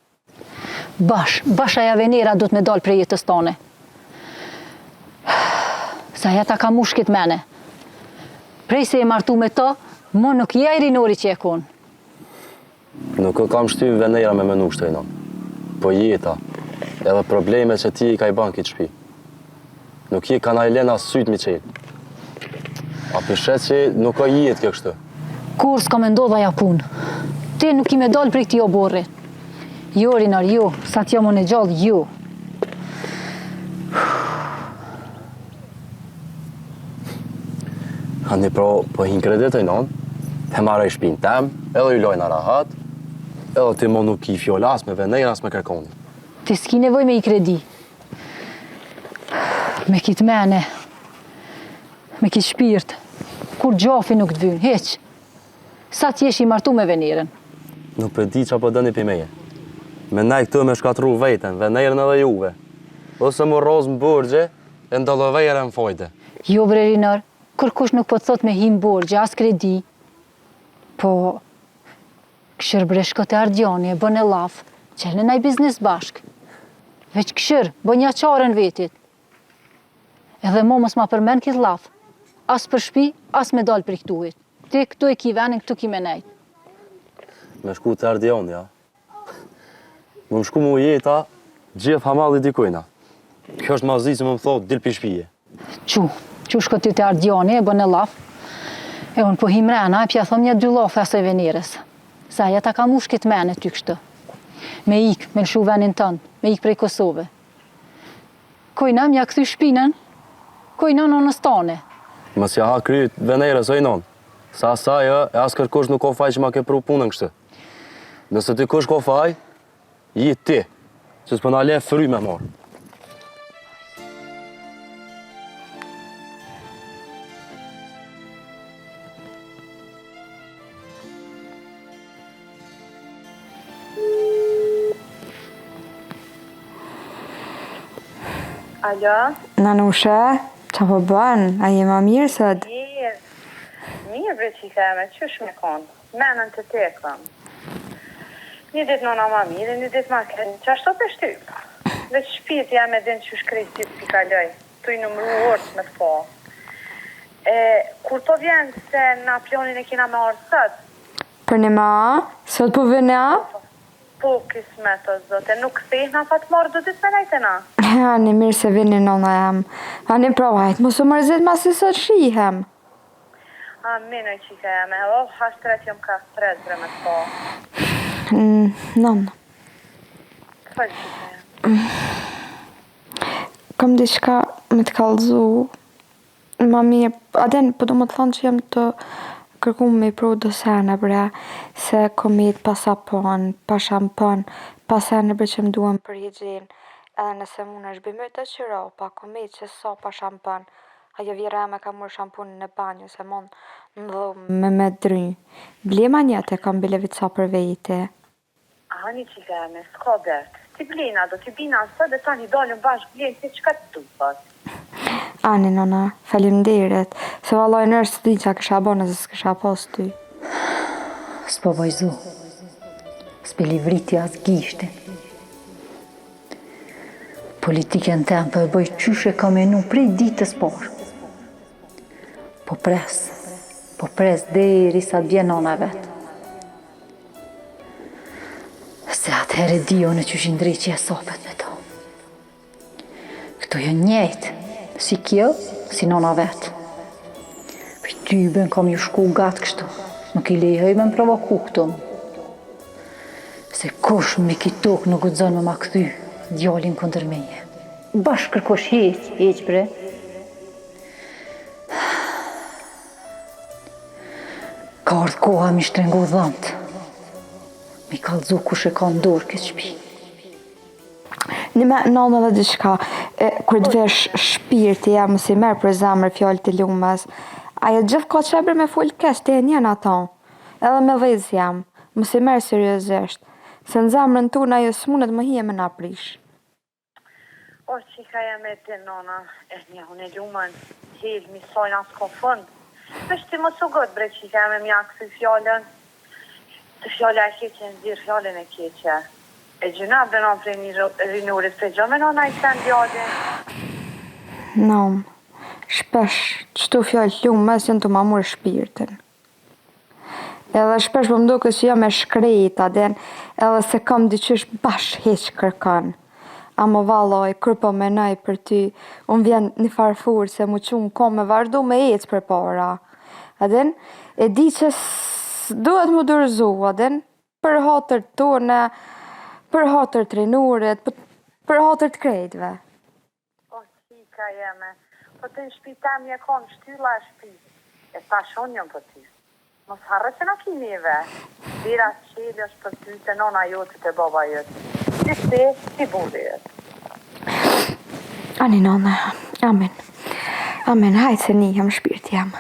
[SPEAKER 3] Bash, bash aja Venera duhet me dalë prej jetës tane. Se aja ta ka mush këtë mene. Prej se je martu me to, mo nuk je ai Rinori që je konë.
[SPEAKER 4] Nuk e kam shty Venera me menu kështu inon. Po jeta, edhe probleme që ti i ka i ban këtë shpi. Nuk je ka na i len as sytë mi qelë. A po sheh që nuk ka jetë kjo kështu.
[SPEAKER 3] Kurrë s'ka me ndodhë aja punë. Ti nuk ki me dalë prej këtij oborri. Jo, Rinor, jo, sa t'jam unë e gjallë, jo.
[SPEAKER 4] Ani pra, po hin kredit e non, e marrë shpinë tem, edhe ju lojna rahat, edhe ti mo nuk ki fjollë as me Venerën, as me kërkonin.
[SPEAKER 3] Ti s'ki nevojë me hi kredi. Me kitë mene, me kitë shpirt, kurgjo fi nuk të vynë, hiç. Sa t'jesh i martu me Venerën.
[SPEAKER 4] Nuk po di ça po doni prej meje. Me nejt këtu me shkatrru veten, Venerën edhe juve. Ose m'u rrëzu në borxhe e në dallavere në fajde.
[SPEAKER 3] Jo bre Rinor, kërkush nuk po të thotë me hi në borxhe, as kredi. Po, kqyr bre shko te Ardiani e bëne llaf, çelne naj biznes bashkë. Veç kqyr, bënja çaren vetit. Edhe mo mos ma përmend këtë llaf. As për shpi, as me dalë prej këtuhit. Ti këtu e ki venin, këtu ki me nejt.
[SPEAKER 4] Me shku te Ardiani, ja. Me më shku mu jeta, gjithë hamalli dikujna. Kjo është ma zi se me më thotë, dil pi shpije.
[SPEAKER 3] Çu, çu shko ti te Ardiani e bëne llaf. E unë po hi mrena e pja thom nja dy llafe asaj Venerës. Se aja ta ka mush këtë mene ty kështu. Me ik, me lëshu venin tënd, me ik prej Kosove. Kojna m'ja kthy shpinën, kojna nonës tane.
[SPEAKER 4] Mos ja ha kryt Venerës oj non. Se as ajo e as kërkush nuk ka faj që ma ke pru punën kështu. Nëse dikush ka faj, je ti, që s'po na le frymë me marrë.
[SPEAKER 5] Alo?
[SPEAKER 1] Nanushe, ça po bën? A je ma mirë sot?
[SPEAKER 12] Mirë. Mirë bre çika jeme, qysh me kon? Menën te ti e kam. Një ditë nona ma mirë, një ditë ma keq, qashtu pe shtyp. Veç shpirti jem e din qysh krejt ditë p'i kaloj, tu i numru orët me të pa. E, kur po vjen se na planin e kena me ardhë sot?
[SPEAKER 1] Për një ma, sot po vjen a?
[SPEAKER 12] Po, po, kismet o zot, e nuk kthehna pa të marrë do ditë me nejt te na.
[SPEAKER 1] Ani mirë se vini nona jem. Ani pra hajt mos u mërzit masi sot shihem.
[SPEAKER 12] Amin oj çika jeme oh hasret jom ka pres bre me të pa.
[SPEAKER 1] Nënë.
[SPEAKER 12] Fol çika jem.
[SPEAKER 1] Kam diçka me të kallzu ma mirë, a din po du me të thonë që jam tu kërku me i pru do sene bre, se kom met pa sapon, pa shampon, pa sene bre që m'duhen për higjienë, edhe nëse munesh bjemi do qira, kom met qe sa pa shampon, Ajo vjehrra jeme ka marrë shampunin në banjo se mon në dhomë me me dry. Blema një te kam bile veç sa për vete.
[SPEAKER 12] Ani çika jeme s'ka dert. Ti blejna do t'i bina sot e tani dalim bashkë blejmë ti çka të duhet.
[SPEAKER 1] Ani nona, faleminderit, se vallahi nërë s'di ça kisha bo nëse s'kisha pas ty.
[SPEAKER 3] S'po boj zu, s'pe livriti as gishtin. Politikën tem po e bëj qysh e kam menu prej ditës parë. Po pres, po pres deri sa të vjen nona vet. Se atëherë e di unë qysh i ndreqi hesapet me to. Këto janë njëjtë, si kjo, si nona vet. Për ty ben kam ju shku gatë kështu, nuk i lejoj me më provoku këtu. Se kush mbi kit tokë nuk guxon me ma kthy djalin kundër meje. Bash kërkush hiç, hiç bre. Ka ardhë koha mi shtrengu dhëmbët. Mi kallzu kush e ka në dorë këtë shpi.
[SPEAKER 1] Një me nënë edhe diçka, e, kur të vesh shpirti jem, mos i merr për zemër fjalët e Lumës. Ajo gjithë ka qef bre me fol keq, ti e njeh ato. Edhe me dhezë jam, mos i merr seriozisht, se në zemrën tonë ajo s'munet me hi e me na prish.
[SPEAKER 12] O çika jeme e din nona e njeh unë Lumën helmi i saj s'ka fund veç ti mos u ngut bre çika jeme me ja kthy fjalën se fjala e keqe nxjerr fjalën e keqe e gjynah bre non prej Rinorit pe gjo me non ai sen djalin.
[SPEAKER 1] Nonë, shpesh qëto fjalë të Lumës janë tu ma marrë shpirtin. Edhe shpesh po më duket që jam e shkretë, a din, edhe se kam diqysh bash hiq kërkon. Amo vallaj, kur po menoj për ty, um vjen një farë force mu çu n'kom me vazhdu me ecë përpara. A din, e di që s'duhet mu dorëzu, a din, për hatër tone, për hatër t'Rinorit, për hatër të krejtve.
[SPEAKER 12] O çika jeme, po ti në shpi tem je kon shtylla e shpisë, e tash unë jam për ty. Mos harro që na ki neve, dera çelë është për ty te nona jote te baba jot, si ti, si burri jot.
[SPEAKER 1] Ani nona, amin. Amin, hajt se nihem shpirti jem.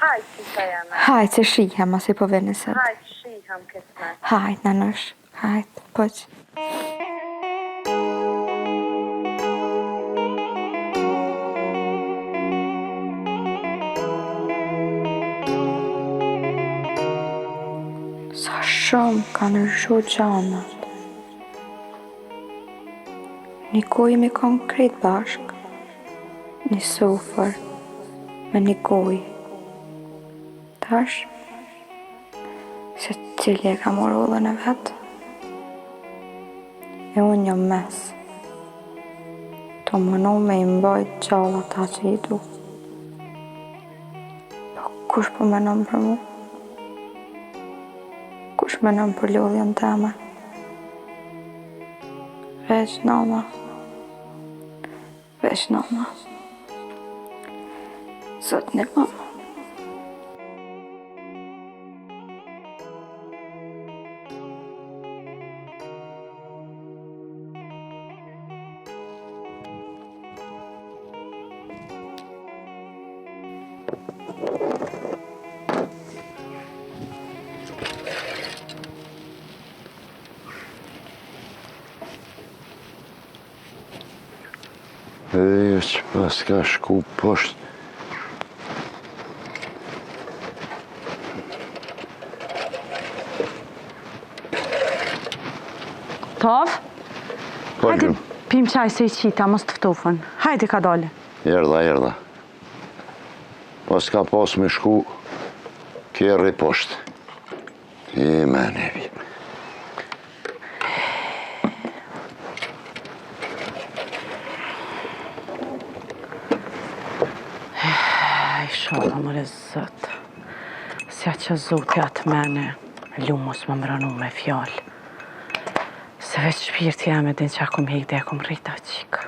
[SPEAKER 12] Hajt çika jeme.
[SPEAKER 1] Hajt se shihem masi po vini sot.
[SPEAKER 12] Hajt shihem kismet.
[SPEAKER 1] Hajt nanush. Hajt, poq. Sa shumë ka ndryshu gjanat. Një kohë jemi kon krejt bashkë, një sofër, me një gojë. Tash, Secili e ka marrë udhën e vet. E unë jam mes. Tu u munu me i mbajt gjallë ata që i du. Po kush po menon për mu? Kush menon për lodhjen teme? Veç nana. Veç nana. Zot ndihmom.
[SPEAKER 7] E që paska shku poshtë.
[SPEAKER 8] Taf?
[SPEAKER 7] Po,
[SPEAKER 8] Hajde,
[SPEAKER 7] gru.
[SPEAKER 8] pim çaj se i qita, mos të ftofën. Hajde, kadale.
[SPEAKER 7] Erdha, erdha. Paska pas me shku kerri poshtë. E me nevi.
[SPEAKER 8] Ishalla, more zot. S'ja çon zoti atë mene, lum mos më mranu me fjalë. Se veç shpirti jem e din që a kom hek dhe e kom rrit atë qikë.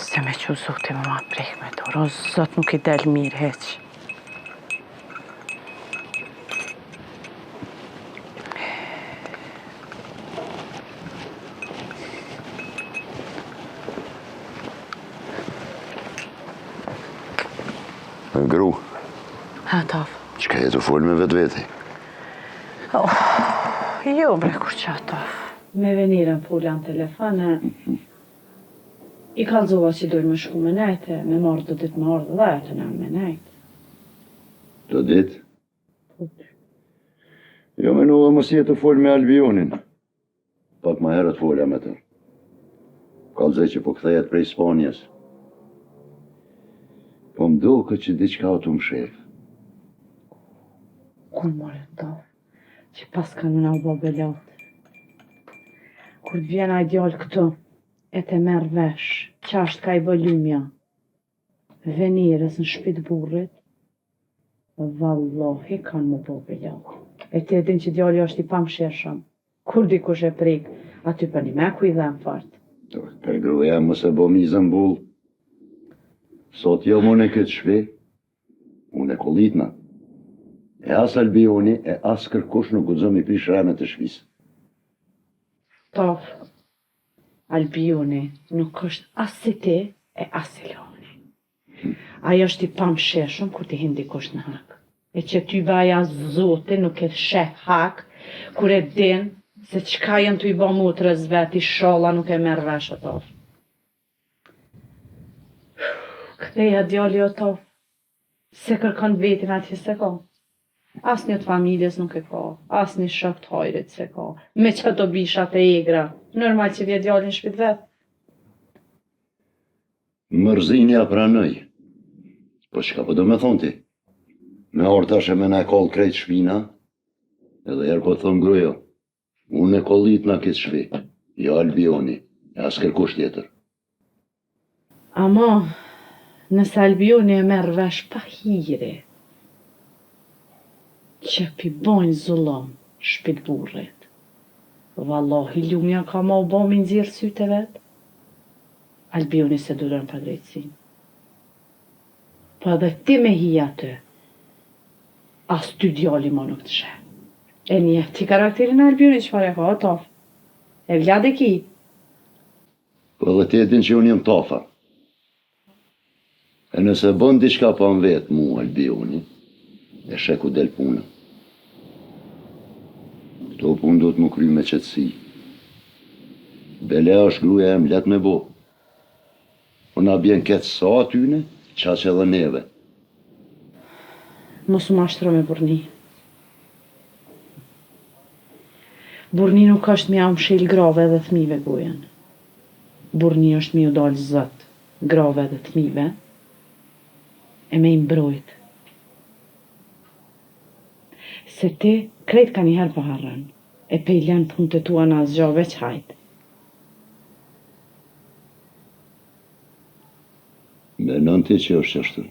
[SPEAKER 8] Se me çu zoti me ma prek me dorë, o zot nuk i del mirë hiq.
[SPEAKER 7] Gru.
[SPEAKER 8] Ha, taf.
[SPEAKER 7] Çka je tu folë me vetveti?
[SPEAKER 8] Oh, jo, bre, kurqa, taf. Me Venerën fola në telefon e i kallzova që dojnë me shku me nejt e me marrë do ditë me ardhë dhe ajo te na me nejt.
[SPEAKER 7] Do ditë?
[SPEAKER 8] Po.
[SPEAKER 7] Jo menova mos je tu folë me Albionin. Pak ma herët fola me të. Kallzoi që po kthehet prej Spanjës. Po më doket që diçka o tu mshef.
[SPEAKER 8] Ku more taf? Që paskan me na u bo belat. Kur të vjen ai djalë këtu, e të merr vesh, qa është ka i bo Lumja, Venerës në shpi të burrit, vallahi kanë m'u bo belat. E ti e din që djali është i pamëshirshëm. Kur dikush e prek, aty përnime ku i dhem fort.
[SPEAKER 7] Për gruja mos e bo mizën bull. Sot jom unë në këtë shpi, unë e kollitna. E as Albioni, e as kërkush nuk guxon m'i prish renet e shpisë.
[SPEAKER 8] Taf, Albioni nuk është as si ti e as si Loni. Ai është i pamëshirshëm kur t'i hin dikush në hak. E që ty be ai as Zotin nuk e sheh hak, kur e din se çka janë tu i bo motrës vet, ishalla nuk e merr vesh o Taf. Kthehet djali o Taf, se kërkon vetin atje s'e ka. Asnjë të familjes nuk e ka, asnjë shok të hajrit s'e ka, me qato bishat e egra, normal që vjen djali në shpi të vet.
[SPEAKER 7] Mërzinë ja pranoj. Po çka po do me thonë ti? Me ardhë tash e me na e kall krejt shpina? Edhe herë po të thom grujo. Unë e kollitna këtë shpi, jo Albioni, e as kërkush tjetër.
[SPEAKER 8] Ama, nëse Albioni e merr vesh pa hiri, që p'i bojnë zullum shpi t'burrit, vallahi Lumja ka me u bo m'i nxjerrë sytë e vet. Albioni s'e duron padrejtësinë. Po edhe ti me hi aty, as ty djali mo nuk të sheh. E njeh ti karakterin e Albionit çfarë e ka, o Taf. Evlad e ki.
[SPEAKER 7] Po edhe ti e din që unë jam Tafa. E nëse bën diçka pa më vet mu Albioni, e sheh ku del puna. Këto punë duhet m'u kry me qetësi. Bela është gruaja jem let me bo. Po na bjen keq sa atyne, qaq edhe neve.
[SPEAKER 8] Mos u mashtro me burrni. Burrni nuk është me jau mshel grave dhe fëmijëve gojën. Burrni është me ju dalë zot grave dhe fëmijëve e me i mbrojt. Se ti krejt kanjëherë po harron e pe i len punët e tua në asgja veç hajt.
[SPEAKER 7] Menon ti që është qashtu?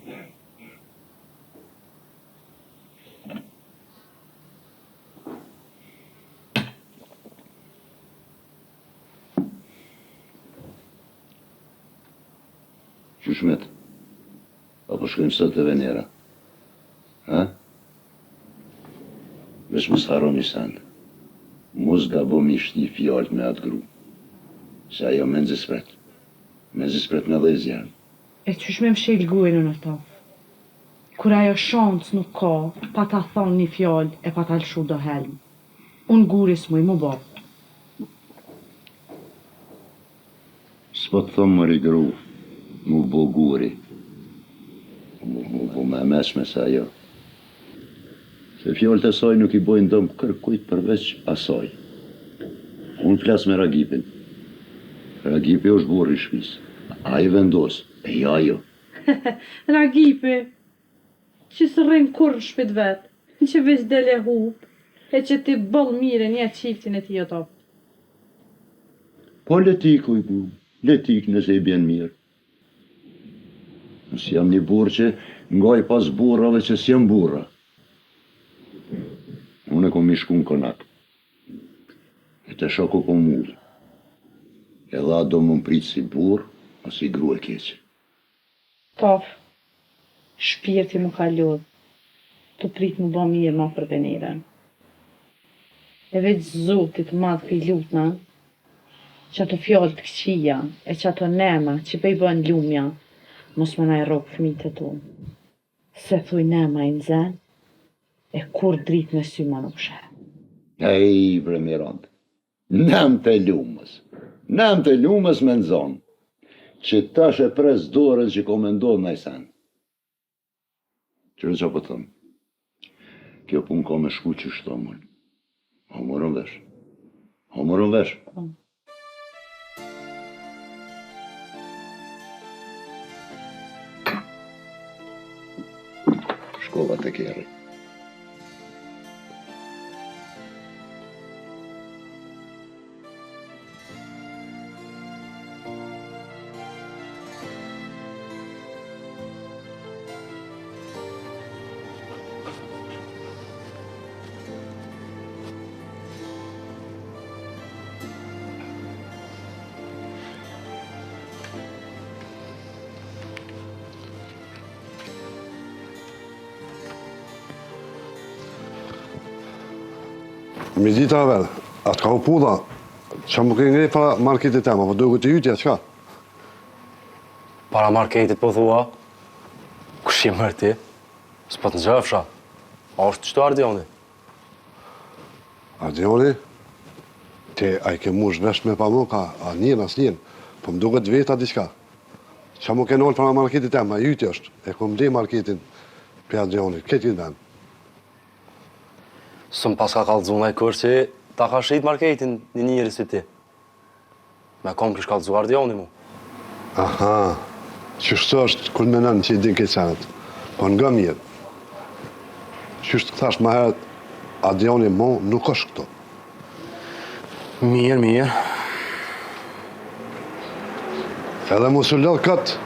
[SPEAKER 7] Qysh met? A po shkojmë sot te Venera? Ha? Veç mos harro një sen. Mos gabo m'i shti fjalët me atë gru. Se ajo menzi s'pret. Menzi s'pret me dhezë zjarm.
[SPEAKER 8] E qysh me mshel gojën unë Taf? Kur ajo shans nuk ka pa ta thanë një fjalë e pa ta lshu do helm. Unë guri s'muj m'u bo.
[SPEAKER 7] S'po të thom mori gru m'u bo guri, po m'u bo ma e meçme se ajo. Se fjalët e saj nuk i bojnë dëm kërkujt përveç asaj. Unë flas me Ragipin. Ragipi është burri i shpisë. Ai vendos, e jo ajo.
[SPEAKER 8] Ragipi, që s'rrin kurrë në shpi t'vet, që veç del e hup, e që ti boll mirë e njeh qiftin e tij o top.
[SPEAKER 7] Po le t'ikë oj gru, le t'ikë nëse i bjen mirë. Unë s'jam një burrë që ngaj pas burrave që s'janë burra. Unë e kom me shku në konak. E të shoh ku po m'ul. Edhe a do më prit si burrë, a si gru e keqe.
[SPEAKER 8] Tof, shpirti m'u ka lodhë, tu prit m'u bo mirë ma për Venerën. E veç Zotit madh p'i lutna, qato fjalë të këqija e qato nema që po i bën Lumja, mos me na i rrok fëmijët e tu. Se thuj nema i nxen, e kurrë dritë me sy ma nuk sheh.
[SPEAKER 7] Ej bre Mirand, nemt e Lumës, nemt e Lumës me nxon, që tash e pres dorën që ko me ndodh naj sen. Qyre ça po të thom, kjo punë ka me shku qysh thom unë. A morëm vesh? A morëm vesh? Po. Shkova te kerri.
[SPEAKER 2] Mirëdita Aver, a të ka u pudha, që më ke ngre para marketit tem, apo duhet të jytja, çka?
[SPEAKER 4] Para marketit po thua? Kush je mërë ti? S'po të njofsha. A është qëtu Ardioni?
[SPEAKER 2] Ardioni? Ti, a i ke mush vesh me pa mu, ka, a njën, as njën, po më duket veta diçka. Qa më ke nolë para marketit tem, a jyti është, e kom ble marketin prej Ardionit, këtë këtë vend.
[SPEAKER 4] S'më paska kallzu najkush që ta ka shit marketin një njeri si ti. Me kom kish kallzu Ardioni mu.
[SPEAKER 2] Aha, qështu është kur menon që i din këtë senet. Po nga mirë. Qysh të thash ma herët, Ardioni mo nuk është këtu.
[SPEAKER 4] Mirë, mirë.
[SPEAKER 2] Edhe mos u lodh kot,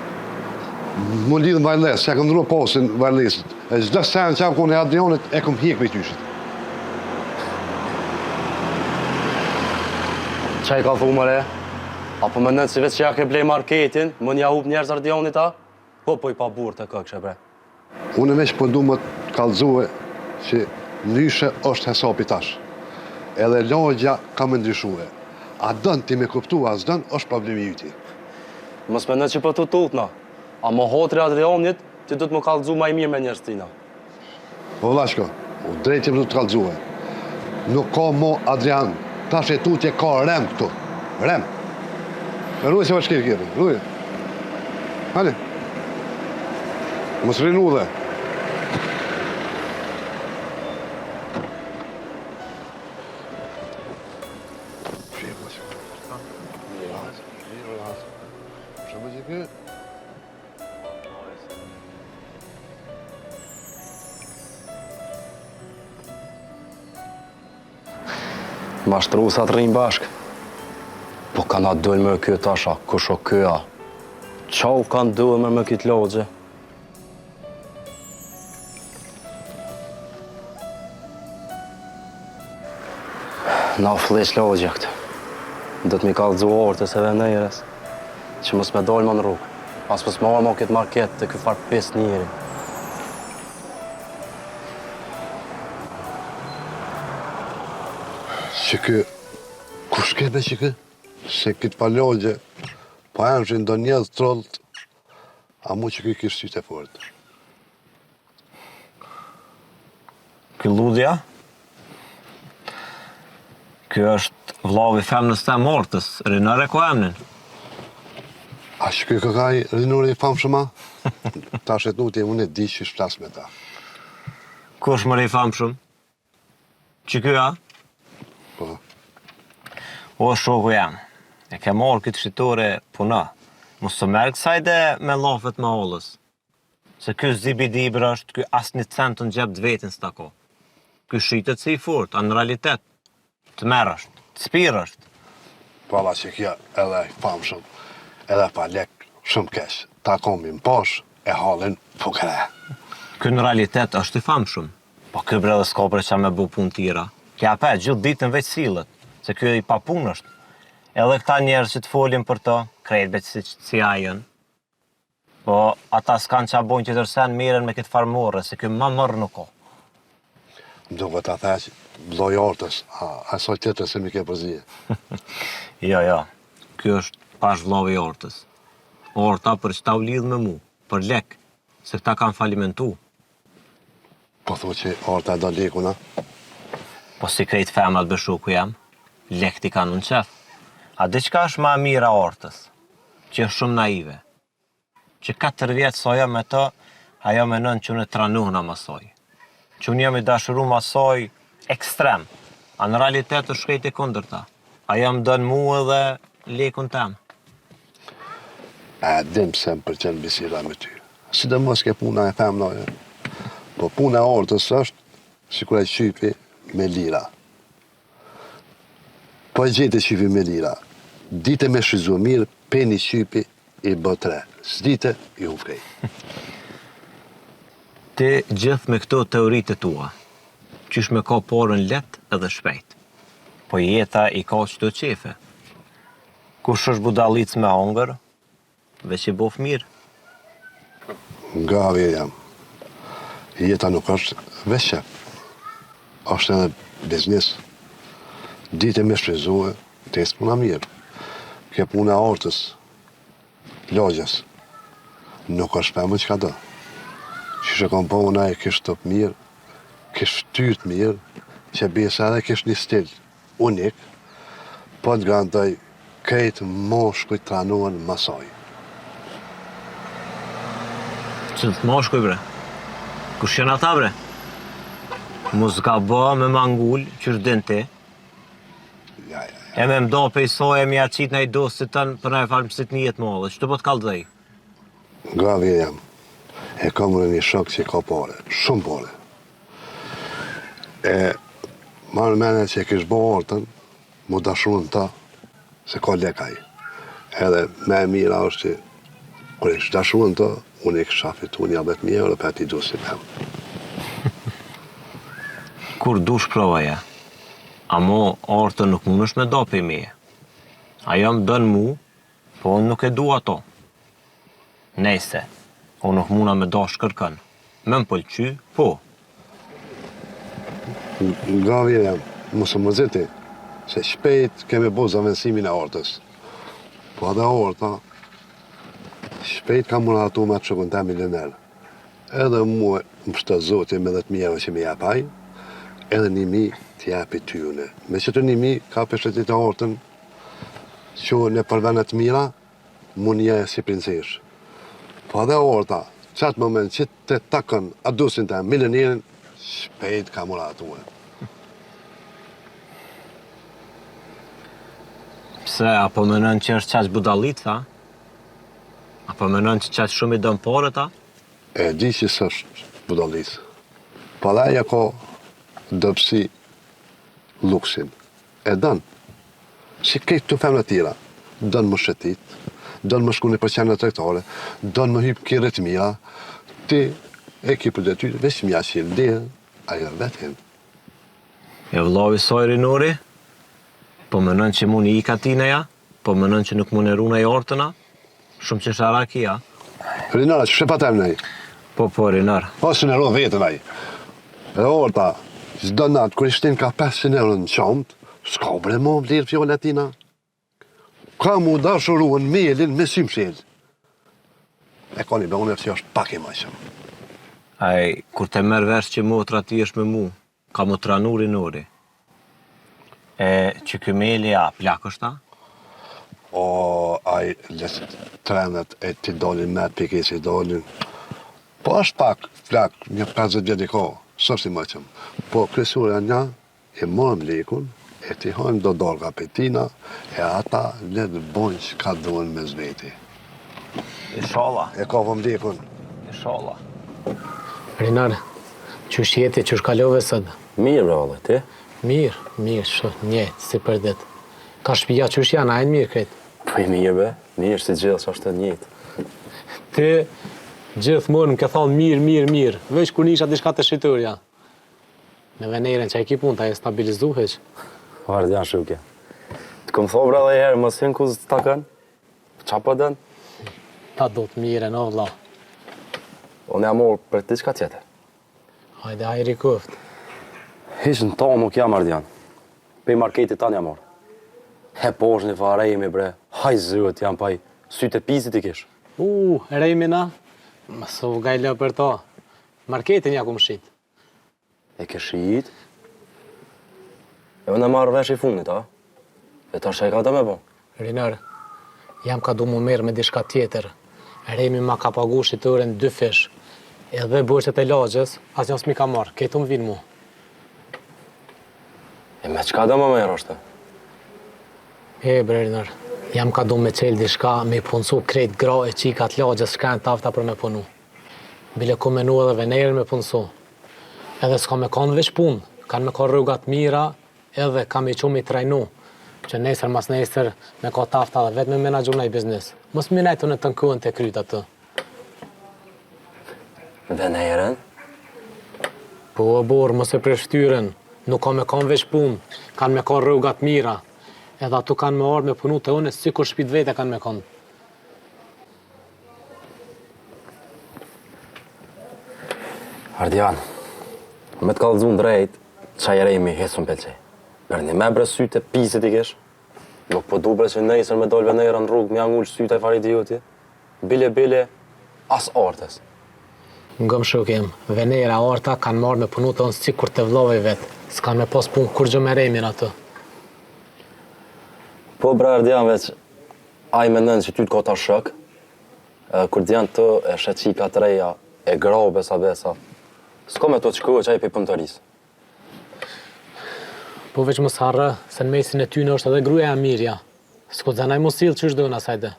[SPEAKER 2] mu lidhë në wireless, ja kom ndru posin wirelessit. E çdo sen që jam konë e Adrionit, e kom hjek prej tyshit.
[SPEAKER 4] Qa i ka thu mëre? A po menon se veç që ja ke blej marketin, mun ja hup njerëz Ardionit a? Po, po i pa burrë të këkshe bre.
[SPEAKER 2] Unë veç po du me të kallzue që ndryshe është hesapi tash. Edhe lagja ka me ndryshue. A don ti me kuptu a s'don është problemi yti.
[SPEAKER 4] Mos mendo që po të tutna. Ama hatri Adrionit, ti duhet me kallzu ma i mirë me njerëz tina.
[SPEAKER 2] Po vllashko, u drejt jam tu të kallzue. Nuk ka mo Adrian, tash e tutje ka Rem këtu. Rem. Ruaj se po shkel kerrin, ruaj. Hajde. Mos rri n'udhe.
[SPEAKER 4] Mashtrusat rrinë bashkë. Po ka na dojnë me kjo tasha, kush o kjo a? Qa u kanë duhe me me këtë lagje? Na u flliq lagja këtu. Do të m'i kallzu Artës edhe Venerës, që mos me dalë më në rrugë. As mos me ardhë më këtë market te ky farë pis njeri.
[SPEAKER 2] Që kë, kush ke be që kë? Se këtë pa lagje, pa e në do njerëz trollt, a mu që kë kishë sytë e fort.
[SPEAKER 11] Ky lludja? Ky është vllau i femnës tem Artës, Rinor e ka emnin.
[SPEAKER 2] A që ky ka i Rinori i famshëm a? Tash e tutje, unë e di që flas me ta.
[SPEAKER 11] Kush more i famshëm? Që ky a?
[SPEAKER 2] Po.
[SPEAKER 11] O shoku jem, e ke marrë këtë shitore puna. Mos të merr kësaj dhe me llafet mahallës. Se ky zibidi bre është, ky asnjë cent në xhep të vetin s'ta ka. Ky shitet si i fort, a në realitet, tmerr është, të është.
[SPEAKER 13] Po valla që kjo edhe i famshëm, edhe pa lek, shumë keq. Ta komin posh e hallin fukre.
[SPEAKER 11] Ky në realitet është i famshëm, po ky bre edhe s'ka bre ça me bo punë tjera. Kja pe, gjithë ditën veç sillet, se ky i papunë është. Edhe këta njerëz që të folin për të, krejt veç si, si ai janë. Po ata s'kan ça bojnë tjetër sen merren me këtë farë morre, se ky ma morr nuk ka.
[SPEAKER 13] Më duket ta the që vllai i Artës, a, asaj tjetër se mi ke përzie.
[SPEAKER 11] Jo, jo, ky është pash vllau i Artës. Arta për qëta u lidh me mu, për lek, se këta kanë falimentu.
[SPEAKER 13] Po thu që Arta e do lekun, a?
[SPEAKER 11] Po si krejt femrat be shoku jem, lekt i kanë në qef. A di çka është ma e mira e Artës? Që është shumë naive. Që 4 vjet sa jam me të, ajo menon që unë tranuhna mas saj. Që unë jam i dashuru mas saj ekstrem. A në realitet është krejt e kundërta. Ajo më don mu edhe lekun tem.
[SPEAKER 13] A e dim se më pëlqen biseda me ty. Sidomos ke puna e femnave. Po puna e Artës është sikur ai qypi me lira. Po e gjete qypi me lira. Dite me shfrytzu mirë, pe një qypi i bë tre. S'dite, i hup krejt.
[SPEAKER 11] Ti gjithë me këto teoritë e tua, qysh me kap parën let edhe shpejt. Po jeta i ka qëto qefe. Kush është budallic me hongër, Veç i boft mirë.
[SPEAKER 13] Nga avje jam. Jeta nuk është veç qef. është edhe biznis. Dite me shfrytëzue, të ecë puna mirë. Kjo puna e Artës, lagjes, nuk është femër çka do. Qysh e kom pa unë e kish trup mirë, kish ftyrë të mirë, që besa edhe kish një stil unik, po të garantoj krejt moshkujt tranohen mas saj.
[SPEAKER 11] Cilët moshkuj bre? Kush janë ata bre? Mos gabo me ma ngul, qysh din ti.
[SPEAKER 13] Ja, ja, ja.
[SPEAKER 11] E me m'da pej saj e me ja qitë naj dostit tënd për naj farë mësitnie të madhe. Qëtu po të kallzoj?
[SPEAKER 13] Nga vje jam. E kam unë një shok që ka pare, shumë pare. E marrë mene që e kish bo Artën, mu dashuru në ta, se ka lek ai. Edhe me e mira është që, kur e kish dashuru në ta, unë e kisha fitu një 10.000 euro për ati dostit tem.
[SPEAKER 11] Kur dush provoje, amo Artën nuk mundesh me da pej meje. Ajo më don mu, po unë nuk e du ato. Nejse, unë nuk muna me dash kërkën. Me më pëlqy, po.
[SPEAKER 13] Nga vje jam, mos u mërzit ti, se shpejt kemi bo zavendësimin e Artës. Po edhe Arta, shpejt ka m'u rahatu me atë shokun tem milioner. Edhe mua më shtë zoti me 10.000 euro që mi jep ai, edhe 1.000 t'i japi ty une. Me qëto 1.000 ka për shëtit të Artën, që në për vene të mira, mu nje si princesh. Po edhe Arta, qatë moment që të takon atë dostin tem milionerin, shpejt ka m'u rahatue.
[SPEAKER 11] Pse, a po menon që është qaq budallic, a? A po menon që qaq shumë i don paret, a?
[SPEAKER 13] E di që s'është budallic. Po edhe ajo ka dobësi luksin. E don. Si krejt këto femra tjera. Don me shëtit, don me shku nëpër qendra tregtare, don me hyp n'kerre të mira, ti e ki për detyrë veç me ja çel derën, ajo vet hin.
[SPEAKER 11] E vllau i saj Rinori? Po menon që mun i ik atina ja? Po menon që nuk mun e run ai Artën a? Shumë qesharak je a?
[SPEAKER 13] Rinor, që pa tem nej?
[SPEAKER 11] Po, po, Rinor.
[SPEAKER 13] Po, s'e run vetën ai. E Arta, çdo natë, kur i shtin ka 500 euro në çantë, s'ka bre mo vlerë fjala e tina. Ka mu dashuru në Melin me sy mshel. E ka një bëne që është pak i majshëm.
[SPEAKER 11] Ai, kur të merr vesh që motra ti është me mu, Ka m'u tranu Rinori. E që ky Meli a plak është a?
[SPEAKER 13] O ai le të trenet e t'i dalin met pike si dalin. Po është pak plak, një 50 vjet i ka, s'është i moçëm. Po kryesorja nja e marrim lekun, E t'i hajmë do darka prej tina, e ata le të bojnë çka dojnë mes veti.
[SPEAKER 11] Ishalla.
[SPEAKER 13] E kapëm lekun.
[SPEAKER 11] Ishalla.
[SPEAKER 6] Rinor, qysh je ti, qysh kalove sot?
[SPEAKER 4] Mirë, bre valla, ti?
[SPEAKER 6] Mirë, mirë, shu, njëjtë, si për ditë. Ka shpia qysh janë, a janë mirë krejt?
[SPEAKER 4] Po i mirë be, mirë si gjithë që është të njëjtë.
[SPEAKER 6] Ti, gjithmonë më ke thonë mirë, mirë, mirë, veç kur nisha diçka te shitorja. Me Venerën që e ki punë, ta e stabilizu hiç.
[SPEAKER 4] Po Ardian shuke. Të kom thonë bre dhe herë, mos hin ku s'takon. Qa po dën?
[SPEAKER 6] Ta do të mirën, o vlla.
[SPEAKER 4] Unë jam ardhë për diçka tjetër.
[SPEAKER 6] Hajde, hajri koftë.
[SPEAKER 4] Hiç në to nuk jam Ardian. Pej marketit tanë jam ardhë. He posh një farë Remi bre. Haj zot jam paj. Sytë e pisit i kish.
[SPEAKER 6] U, Remi na? Mos u gajle për to. Marketin ja kum shit.
[SPEAKER 4] E ke shit? E unë e marrë vesh i fundit, a? E tash çka do me bo?
[SPEAKER 6] Rinor, jam ka du mu merr me diçka tjetër. Remi ma ka pagu shitoren dyfish. Edhe borxhet e lagjes, asnjë s'mi ka marrë, krejt më vinë mu.
[SPEAKER 4] E me çka do me marrë është?
[SPEAKER 6] E bre Rinor, jam ka du me çel diçka, me i punësu krejt gra e çika t'lagjes çka janë t'afta për me punu. Bile kom menu edhe Venerën me punësu. Edhe s'ka me kanë veç punë, kanë me kanë rroga të mira edhe kam me i çu me i trajnu, që nesër mas nesër me kanë t'afta edhe vetë me menaxhu naj biznes. Mos me nejt unë tën kohën te kryt aty.
[SPEAKER 4] Venerën?
[SPEAKER 6] Po o burrë, mos e prish ftyrën, nuk ka me kanë veç punë, kanë me kanë rroga të mira. Edhe ato kanë me ardhë me punu te unë sikur n'shpi t'vete kanë me kanë.
[SPEAKER 4] Ardian, me të kallëzu drejt, qaj Remi hiç s'më pëlqej. Për një me bre sytë e pisit i kish, nuk po du bre që nesër me dalë Venera në rrugë, me ja ngul sytë ai farë idioti. Bile, bile, as Artës.
[SPEAKER 6] Ngom shoku jem, Venera, Arta kanë me ardhë me punu te unë sikur te vllau i vet. S'kanë me pas punë kurgjë me Remin atë.
[SPEAKER 4] Po bre Ardian veç, Ai mendon që ty të ka tash shok, edhe kur t'vjen të e sheh çika të reja e gra besa besa, s'ka me të shkue qaj prej punëtorisë.
[SPEAKER 6] Po veç mos harro se në mesin e tyne është edhe gruaja e Mirja. S'guxon ai mu sill qysh don asajde.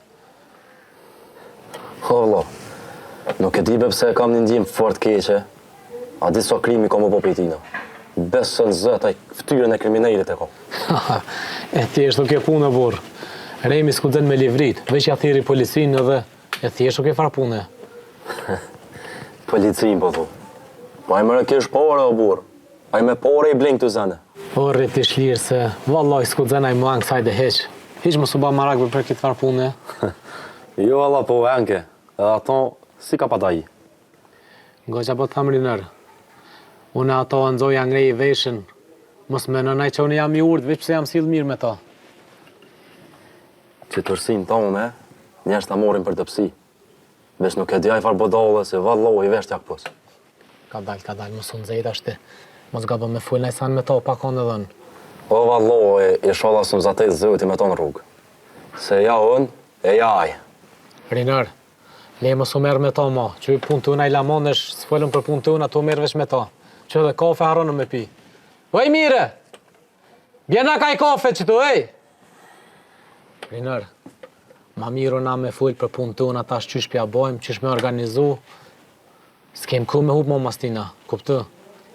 [SPEAKER 4] O vëlla, nuk e di be pse e kam një ndjenjë fort keqe, a di sa krimi ka mu bo prej tina. Beso n'Zot ai fytyrën e kriminelit e ka.
[SPEAKER 6] E thjeshtë kjo punë o burrë. Remi s'guxon me livrit, veç ja thirri policinë edhe e thjeshtë kjo farë pune.
[SPEAKER 4] Policinë po thu. Po ai more kish pare o burrë. Ai me pare i blen këto sene.
[SPEAKER 6] O rri ti shlirë se vallai s'guxon ai mu ank kësajde hiç. Hiç mos u ba marak për këtë farë pune.
[SPEAKER 4] Jo valla po u anke, edhe ato si ka pa dai.
[SPEAKER 6] Ngo ça po të tham Rinor. Unë ato anxo ja ngrej veshin. Mos meno naj që unë jam i urtë veç pse jam sill mirë me to.
[SPEAKER 4] Qetërsinë tone, njerëz ta marrin për dobësi. Veç nuk e di ai farë budalle se vallahi vesht ja kpus.
[SPEAKER 6] Kadal, kadal, mos u nxej tash ti. Mos gabo me fol naj sen me to pa kon edhe unë.
[SPEAKER 4] O vallahi, ishalla s'më zatet Zoti me to në rrugë. Se ja unë, e ja ai.
[SPEAKER 6] Rinor, le mos u merr me to mo, që punë tona i lamë anash, s'folëm për punë tona, tu u merr veç me to. Që edhe kafe harronëm me pi. Oj Mire! Bjena kaj kafe qëtu, ej! Rinor, ma mirë na me fol për punë tona tash qysh pja bojmë, qysh me organizu. S'kem kohë me hup mo mas tina, kupto?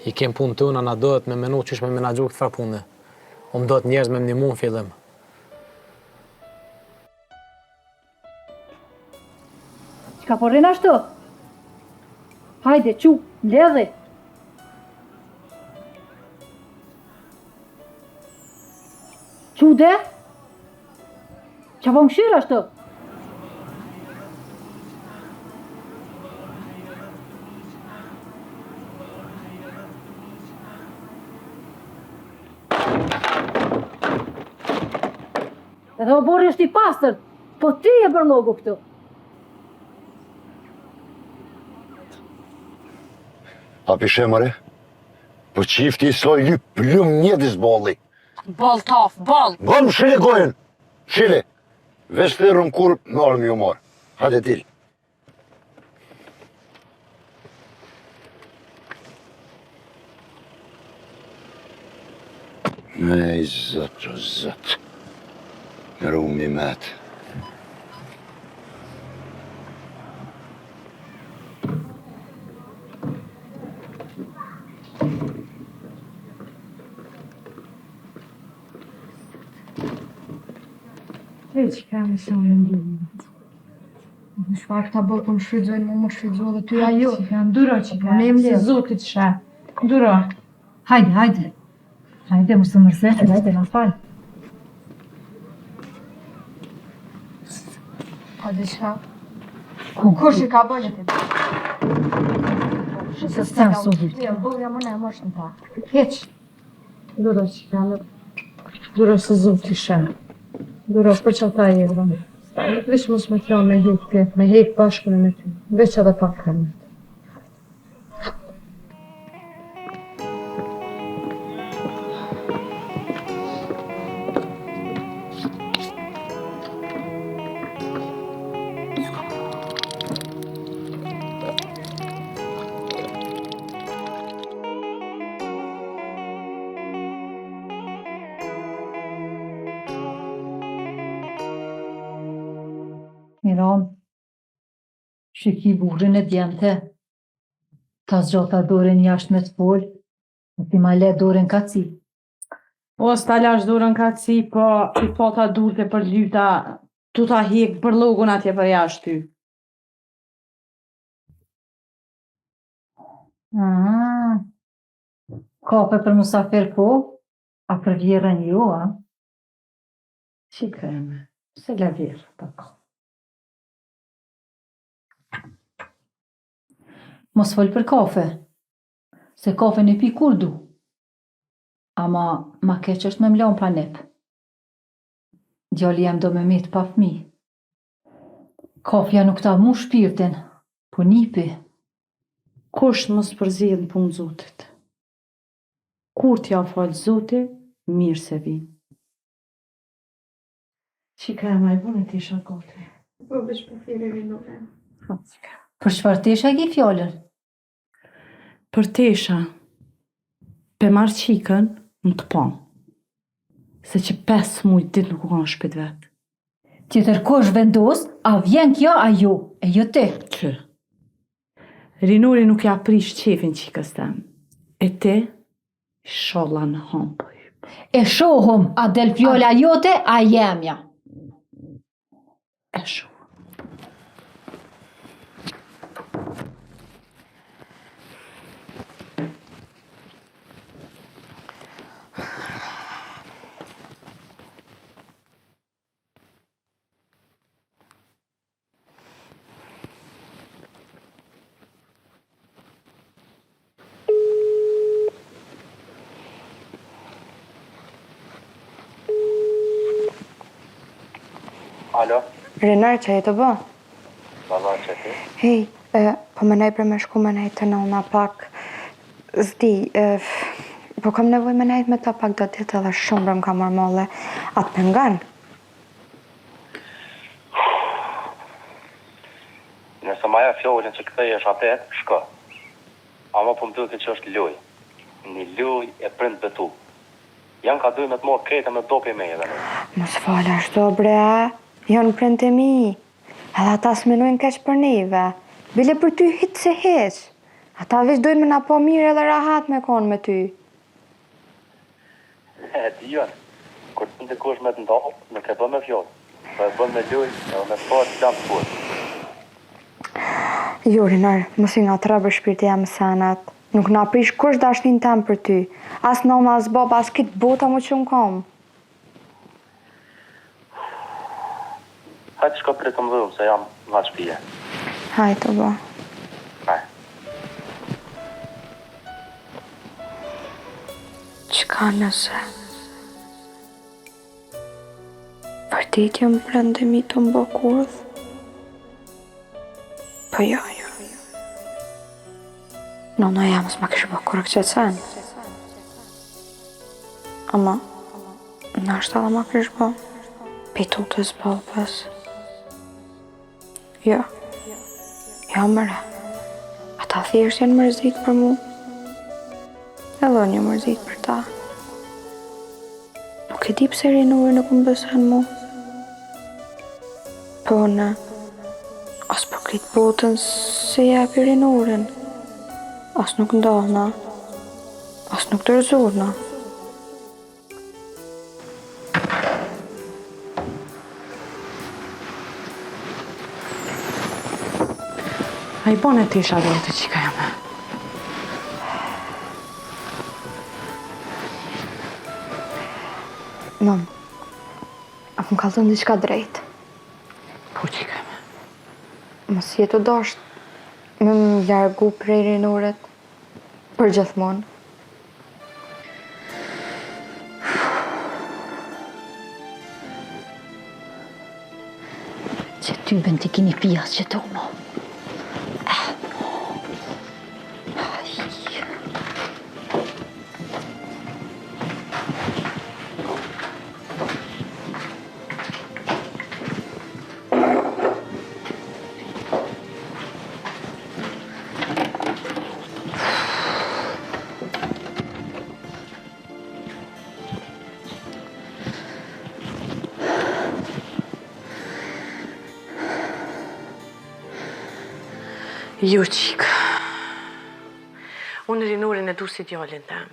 [SPEAKER 6] I kem punë tona, na duhet me menu qysh me menaxhu këtë farë pune. U më duhet njerëz me më nimu në fillim.
[SPEAKER 3] Çka po rrin ashtu? Hajde, çu, mbledhi. Çu de? Qa po më kqyr ashtu? Edhe oborri është i pastër, po ti je bërllogu këtu.
[SPEAKER 7] A pi sheh more? Po çifti i saj lyp plumb n'mjedis balli.
[SPEAKER 8] Boll taf, boll.
[SPEAKER 7] Boll më mshile gojën, mshile. Veç thirrëm kur me ardh me ju marrë. Hajde dil. Ej, zot, o zot. Rumi met.
[SPEAKER 5] Veç ka me sa më ndihmë. Në çfarë këta bërë, po më shfrytëzojnë, mu më shfrytëzu edhe ty ajo. Qika, duro qika, se zotit shë. Duro.
[SPEAKER 3] Hajde, hajde. Hajde, mos u mërzit, hajde, na fal.
[SPEAKER 5] A diçka? Ku kush i ka bërë ti?
[SPEAKER 3] Se s'të su vyt.
[SPEAKER 5] Jo, bërja më në më shumë ta. Hiç. Duro qika, duro se zoti sheh. Duro për që ata erdhëm. Veç mos me të me hek ti, me hek bashkë me ty. Veç edhe pak kanë.
[SPEAKER 3] Miron, që ki burrin e djemte, ta zgjata dorën jashtë me të fol, e ti ma le dorën kaci.
[SPEAKER 8] O, s'ta lash dorën kaci, po i pata durt e përlyta, tu ta hjek bërllogun atje për jashtë ty.
[SPEAKER 3] Ah, kafe për musafir po, a për vjerrën jo, a?
[SPEAKER 8] Qika jeme, pse la vjerrë, pak.
[SPEAKER 3] Mos fol për kafe, se kafen e pi kur du. Ama ma keq është me m'lanë pa nip. Djali jem do me met pa fmi. Kafja nuk ta mush shpirtin, po nipi.
[SPEAKER 8] Kush mos përzihet në punë Zotit. Kur t'ja falë Zoti, mirë se vin. Qika jeme, a i bune teshat gati.
[SPEAKER 5] Po, veç po thirri Rinore.
[SPEAKER 3] Për çfarë tesha e ki fjalën?
[SPEAKER 8] Për tesha, pe marr qikën në të pam. Se që 5 muj ditë nuk u kanë n'shpi t'vet.
[SPEAKER 3] Tjetër kush vendos, a vjen kjo a jo, e jo ti.
[SPEAKER 8] Që? Rinori nuk ja prish qefin qikës tem. E ti, ishalla në hanë po hyp.
[SPEAKER 3] E shohum, a del fjala jote, a jemja.
[SPEAKER 8] E shohum.
[SPEAKER 4] Alo?
[SPEAKER 1] Rinor, ça je tu bo?
[SPEAKER 4] Valla, që ti?
[SPEAKER 1] Hej, e, po menoj për me shku me nejtë te nona pak, s'di, e, po kam nevoj me nejtë me ta pak do ditë edhe shumë bre më ka marrë malli, a të pengon?
[SPEAKER 4] Nëse ma jep fjalën që kthehesh apet, shko. Ama po më duket që është lojë. Një lojë e prindve tu. Janë ka dojnë me të marrë krejt e me të do prej meje dhe ne.
[SPEAKER 1] Mos fol ashtu bre, janë prindtë e mi. Edhe ata s'menojnë keq për neve. Bile për ty hiç se hiç. Ata veç dojnë me na pa mirë edhe rahat me konë me ty.
[SPEAKER 4] E di unë, kur të dikush me të ndalë, nuk e bën me fjalë, po e bën me lojë edhe me fort plan të fortë.
[SPEAKER 1] Jo, Rinor, mos i ngatërro bre shpirti jem senet. Nuk na prish kush dashninë tem për ty. As nona, as baba, as krejt bota m'u çu n'kom.
[SPEAKER 4] Hajt shko pritëm n'dhomë se jam nga shpije.
[SPEAKER 1] Hajt u bo.
[SPEAKER 4] Hajt.
[SPEAKER 1] Çka nëse Vërtet janë prindtë e mi tu m'bo kurth Po jo, jo Nona jeme s'ma kish bo kurrë këtë sen Ama Nashta edhe ma kish bo Prej tutës babës Jo Jo mëre Ata thjesht janë mërzit për mu Edhe unë jam mërzit për ta.
[SPEAKER 10] Nuk e di pse Rinori nuk më beson mu. Po unë, as për krejt botën s'e jepi Rinorin. As nuk ndahna, as nuk dorëzohna.
[SPEAKER 8] A i bone tesha gati qika jeme?
[SPEAKER 1] Mam, a po më kallzon diçka drejt?
[SPEAKER 8] Po qika jeme.
[SPEAKER 1] Mos je tu dasht me më largu prej Rinorit për gjithmonë.
[SPEAKER 3] Që ty ben të kini pjas që të uno. Eh.
[SPEAKER 8] Jo, qikë. Unë Rinorin e du si djalin tem.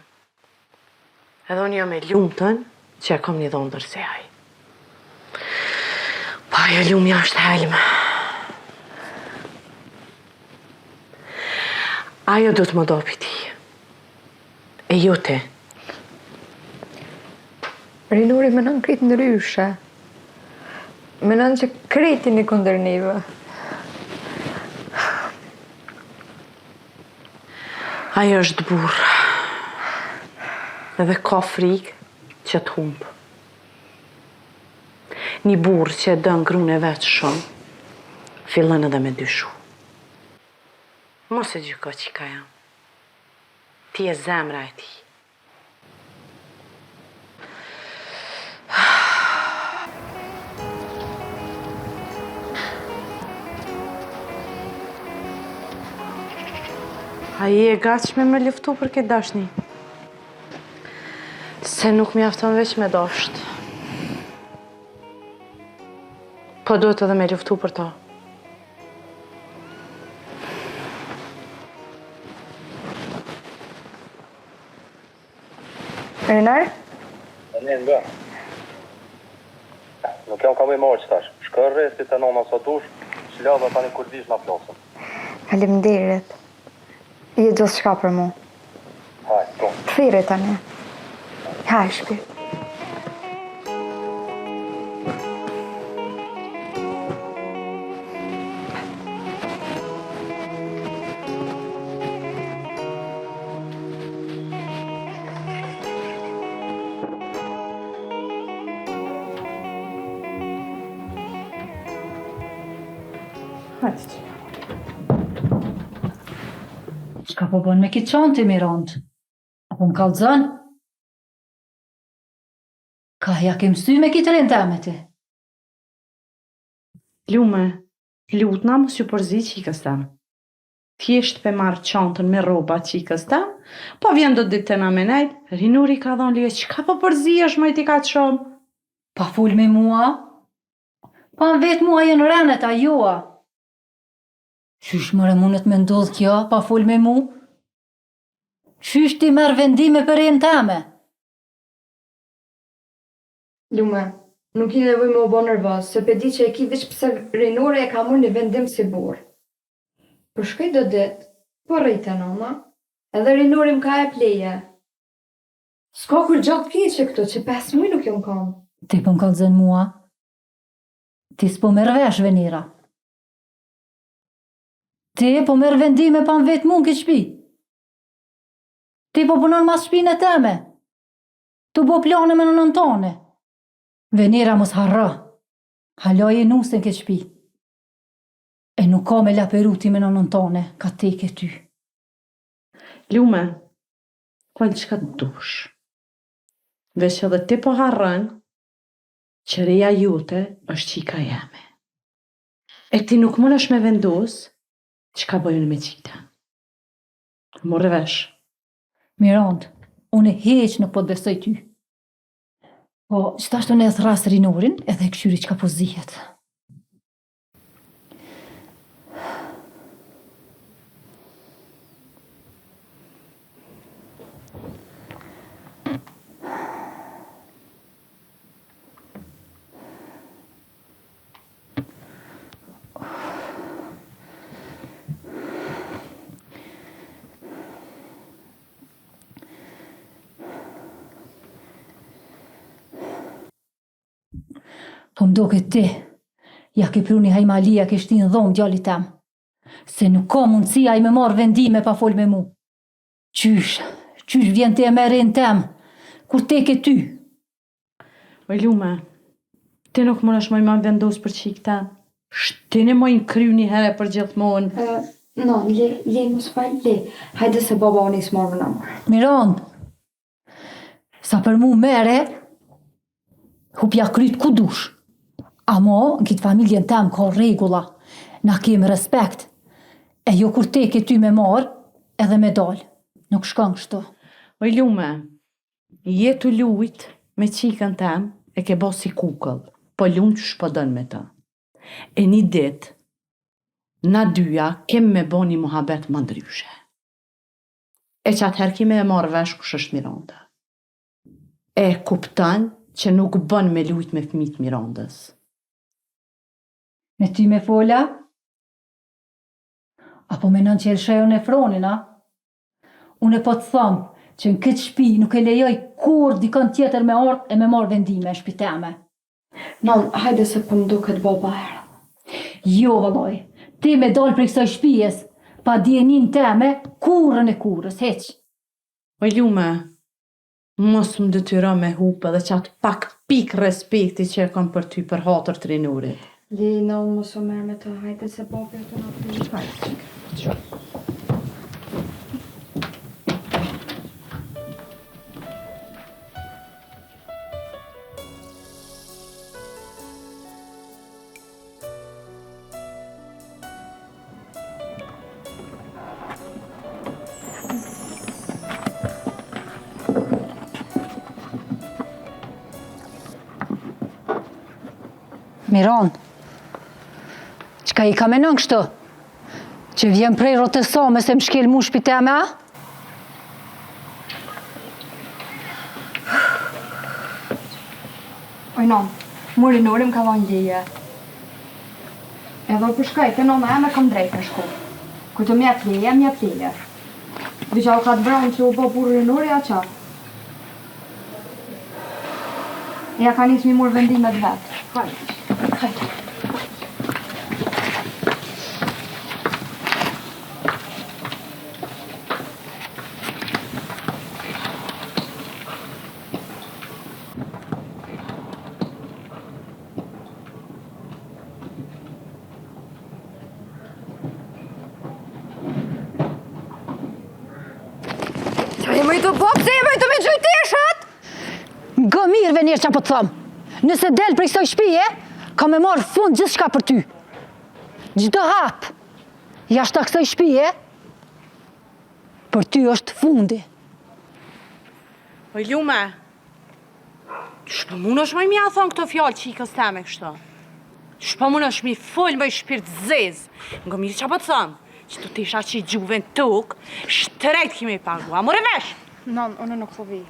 [SPEAKER 8] Edhe unë jam e lumtun që e kam një dhondër si ai. Po ajo Lumja është helm. Ajo do të më do pi ti. E jo ti.
[SPEAKER 1] Rinori menon krejt ndryshe. Menon që krejt jeni kundër neve.
[SPEAKER 8] Ai është burrë. Edhe ka frikë që të humbë. Një burrë që e don grun e vet shumë, fillon edhe me dyshu. Mos e gjyko qika jem. Ti je zemra e tij. A je e gatshme me luftu për këtë dashni? Se nuk mjafton veç me dasht. Po duhet edhe me luftu për to.
[SPEAKER 1] Rinor?
[SPEAKER 4] Ne nga. Nuk jam ka me marrë qetash. Shko rri te nona sa dush, çla dhe tani kur vish na flasim.
[SPEAKER 1] Faleminderit. Je gjithçka për mu.
[SPEAKER 4] Hajt, po.
[SPEAKER 1] Të thirri tani. Hajt, shpirt.
[SPEAKER 8] Hajde që.
[SPEAKER 3] Çka po bën me këtë çantë Mirandë? A po më kallzon? Ka ja ke msy me këtë renë teme ti?
[SPEAKER 8] Lume, lutna mos ju përzi qikës tem. Thjesht pe marr çantën me rroba qikës tem, po vjen do ditë te na me nejt, Rinori ka dhon leje, çka po përzihesh moj ti kaq shumë?
[SPEAKER 3] Pa fol me mua? Pa më vet mua janë renet, a jo a? Qysh more mundet me ndodh kjo, pa fol me mu? Qysh ti merr vendime për renë teme?
[SPEAKER 1] Lume, nuk ki nevojë me u bo nervoz, se pe di që e ki veç pse Rinori e ka marrë një vendim si burrë. Po shkoj do ditë, po rri te nona, edhe Rinori më ka jep leje. S'ka kurgja të keqe këtu, që 5 muj nuk jom kon.
[SPEAKER 3] Ti po më kallzon mua? Ti s'po merr vesh, Venera. Ti po merr vendime pa më vet mu në këtë shpi. Ti po punon mas shpine teme. Tu bo plane me nënën tane. Venera mos harro. Hala je nuse në këtë shpi. E nuk ka me laperu ti me nënën tane, ka teke ty.
[SPEAKER 8] Lume, fol çka të dush. Veç edhe ti po harron që reja jote është qika jeme. E ti nuk mundesh me vendos çka bëj unë me qikën. More vesh.
[SPEAKER 3] Mirandë, unë hiç nuk po të besoj ty. Po, qitashtu unë e thrras Rinorin edhe e kqyri çka po zihet. Po m'doket ti, ja ke pru një hajmali, ja ke shti në dhomë djalit tem. Se nuk ka mundësi ai me marrë vendime pa fol me mu. Qysh, qysh vjen ti e merr renë tem, kur teke ty.
[SPEAKER 8] Oj Lume, ti nuk munesh moj me vendos për çikë tem. Shtine moj në kry një herë për gjithmonë.
[SPEAKER 1] No, le, le, mos fal, le. Hajde se baba u nis marrë në
[SPEAKER 3] marrë. Miron, sa për mu mere, hupja kryt ku dush. Amo, në këtë familjen tem ka rregulla, na kemë respekt. E jo kur teke ty me marrë, edhe me dalë. Nuk shkon kështu.
[SPEAKER 8] Oj Lume, Je tu lujt me çikën tem e ke bo si kukull, po lun qysh po don me të. E ni dit na dyja kem me bo ni muhabet ma ndryshe. E qatëherë ki me e marrë vesh kush është Miranda. E kupton që nuk bon me lujt me fëmijët Mirandës.
[SPEAKER 3] Me ty me fola? A po menon që e lëshoj unë Efronin, a? Unë po të thom që në këtë shpi nuk e lejoj kurrë dikon tjetër me ardhë e me marrë vendime në shpi teme.
[SPEAKER 1] Non, hajde se po më duket baba erdh.
[SPEAKER 3] Jo vëllai, ti me dalë prej kësaj shpijes, pa dijeninë teme, kurrën e kurrës, hiç.
[SPEAKER 8] Oj Lume, mos më detyro me hup edhe qat pak pikë respekti që e kam për ty për hatër të Rinorit.
[SPEAKER 1] Le non mos u merr me të hajde se babi aty na pret. Hajde çikë.
[SPEAKER 3] Miron, çka i ka menon kështu? Që vjen prej rrotës same se më shkel mu n'shpi teme, a?
[SPEAKER 1] Oj non, mu Rinori më ka dhonë leje. Edhe po shkoj te nona eme kam drejt me shku. Kur të m'jep leje, m'jep leje. Diqa u ka të vranë që u bo burrë Rinori, a qa? Ja ka nisë mi murë vendimet vetë. Hajde, hajde. Qa je më i të bo, pse je më i të me gjujt teshat?
[SPEAKER 3] Ngo mirë Venerë ça po të thom. Nëse del prej kësaj shpije, ka me marrë fund gjithçka për ty. Çdo hap, jashta kësaj shpije, për ty është fundi.
[SPEAKER 8] Oj Lume, qysh po munësh moj m'ja thonë këto fjalë qikës teme kështu? Qysh po munësh mi fol moj shpirt zezë? Ngo mirë ça po të thom, qëto tesha që i gjuve në tokë, shtrejt ki me i pagu, a more vesh?
[SPEAKER 1] Non, unë nuk po vi.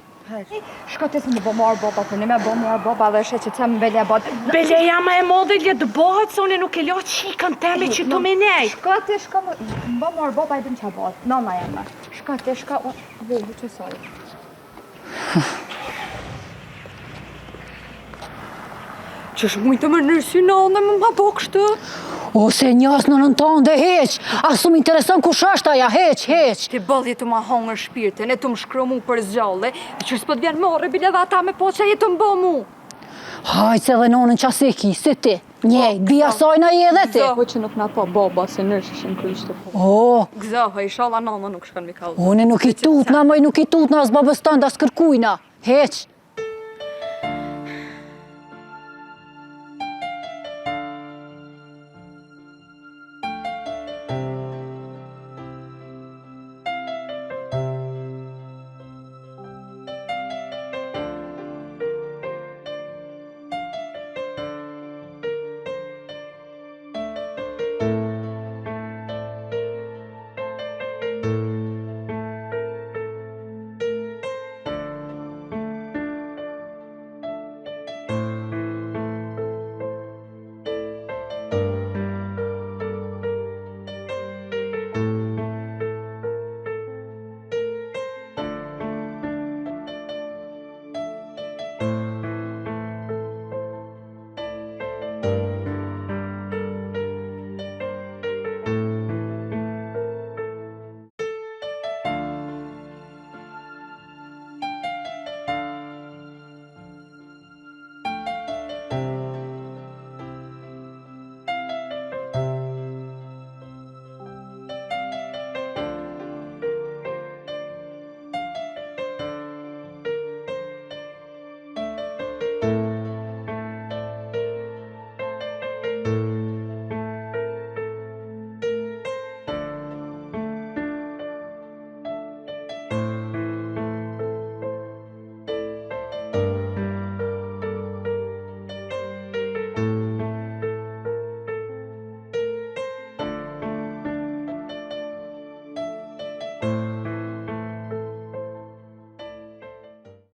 [SPEAKER 1] Shko ti se më bo marrë baba, për një me bo marrë baba dhe sheh që të më bele bot.
[SPEAKER 8] Beleja ma e madhe le të bëhet se unë nuk e lo qikën teme që të me nej.
[SPEAKER 1] Shko ti, shko më, më bo marrë baba e din qa bëhet. Nona jeme. Shko ti, shko, unë, që saj. Qysh mujt të më nërësy në me ma bo kështu?
[SPEAKER 3] O, s'e njoh as nënën tande, hiç! As s'më intereson kush është aja, hiç, hiç!
[SPEAKER 1] Ti boll je tu ma hongër shpirtin, e tu më shkru mu për zgjalli, e që s'po të vjen marre, bile dhe ata me po që je tu më bo mu!
[SPEAKER 3] Hajt se dhe nonën qasi e ki, si ti, njej, bija sajna je edhe ti.
[SPEAKER 1] Gëzohu që nuk na pa baba, se nërëshishin kryq të
[SPEAKER 3] po. O,
[SPEAKER 1] Gëzohu, ishalla nana nuk shkon mi kallzu.
[SPEAKER 3] Unë nuk i tutna, moj nuk i tutna, as babës tënd, as kërkujna, hiç.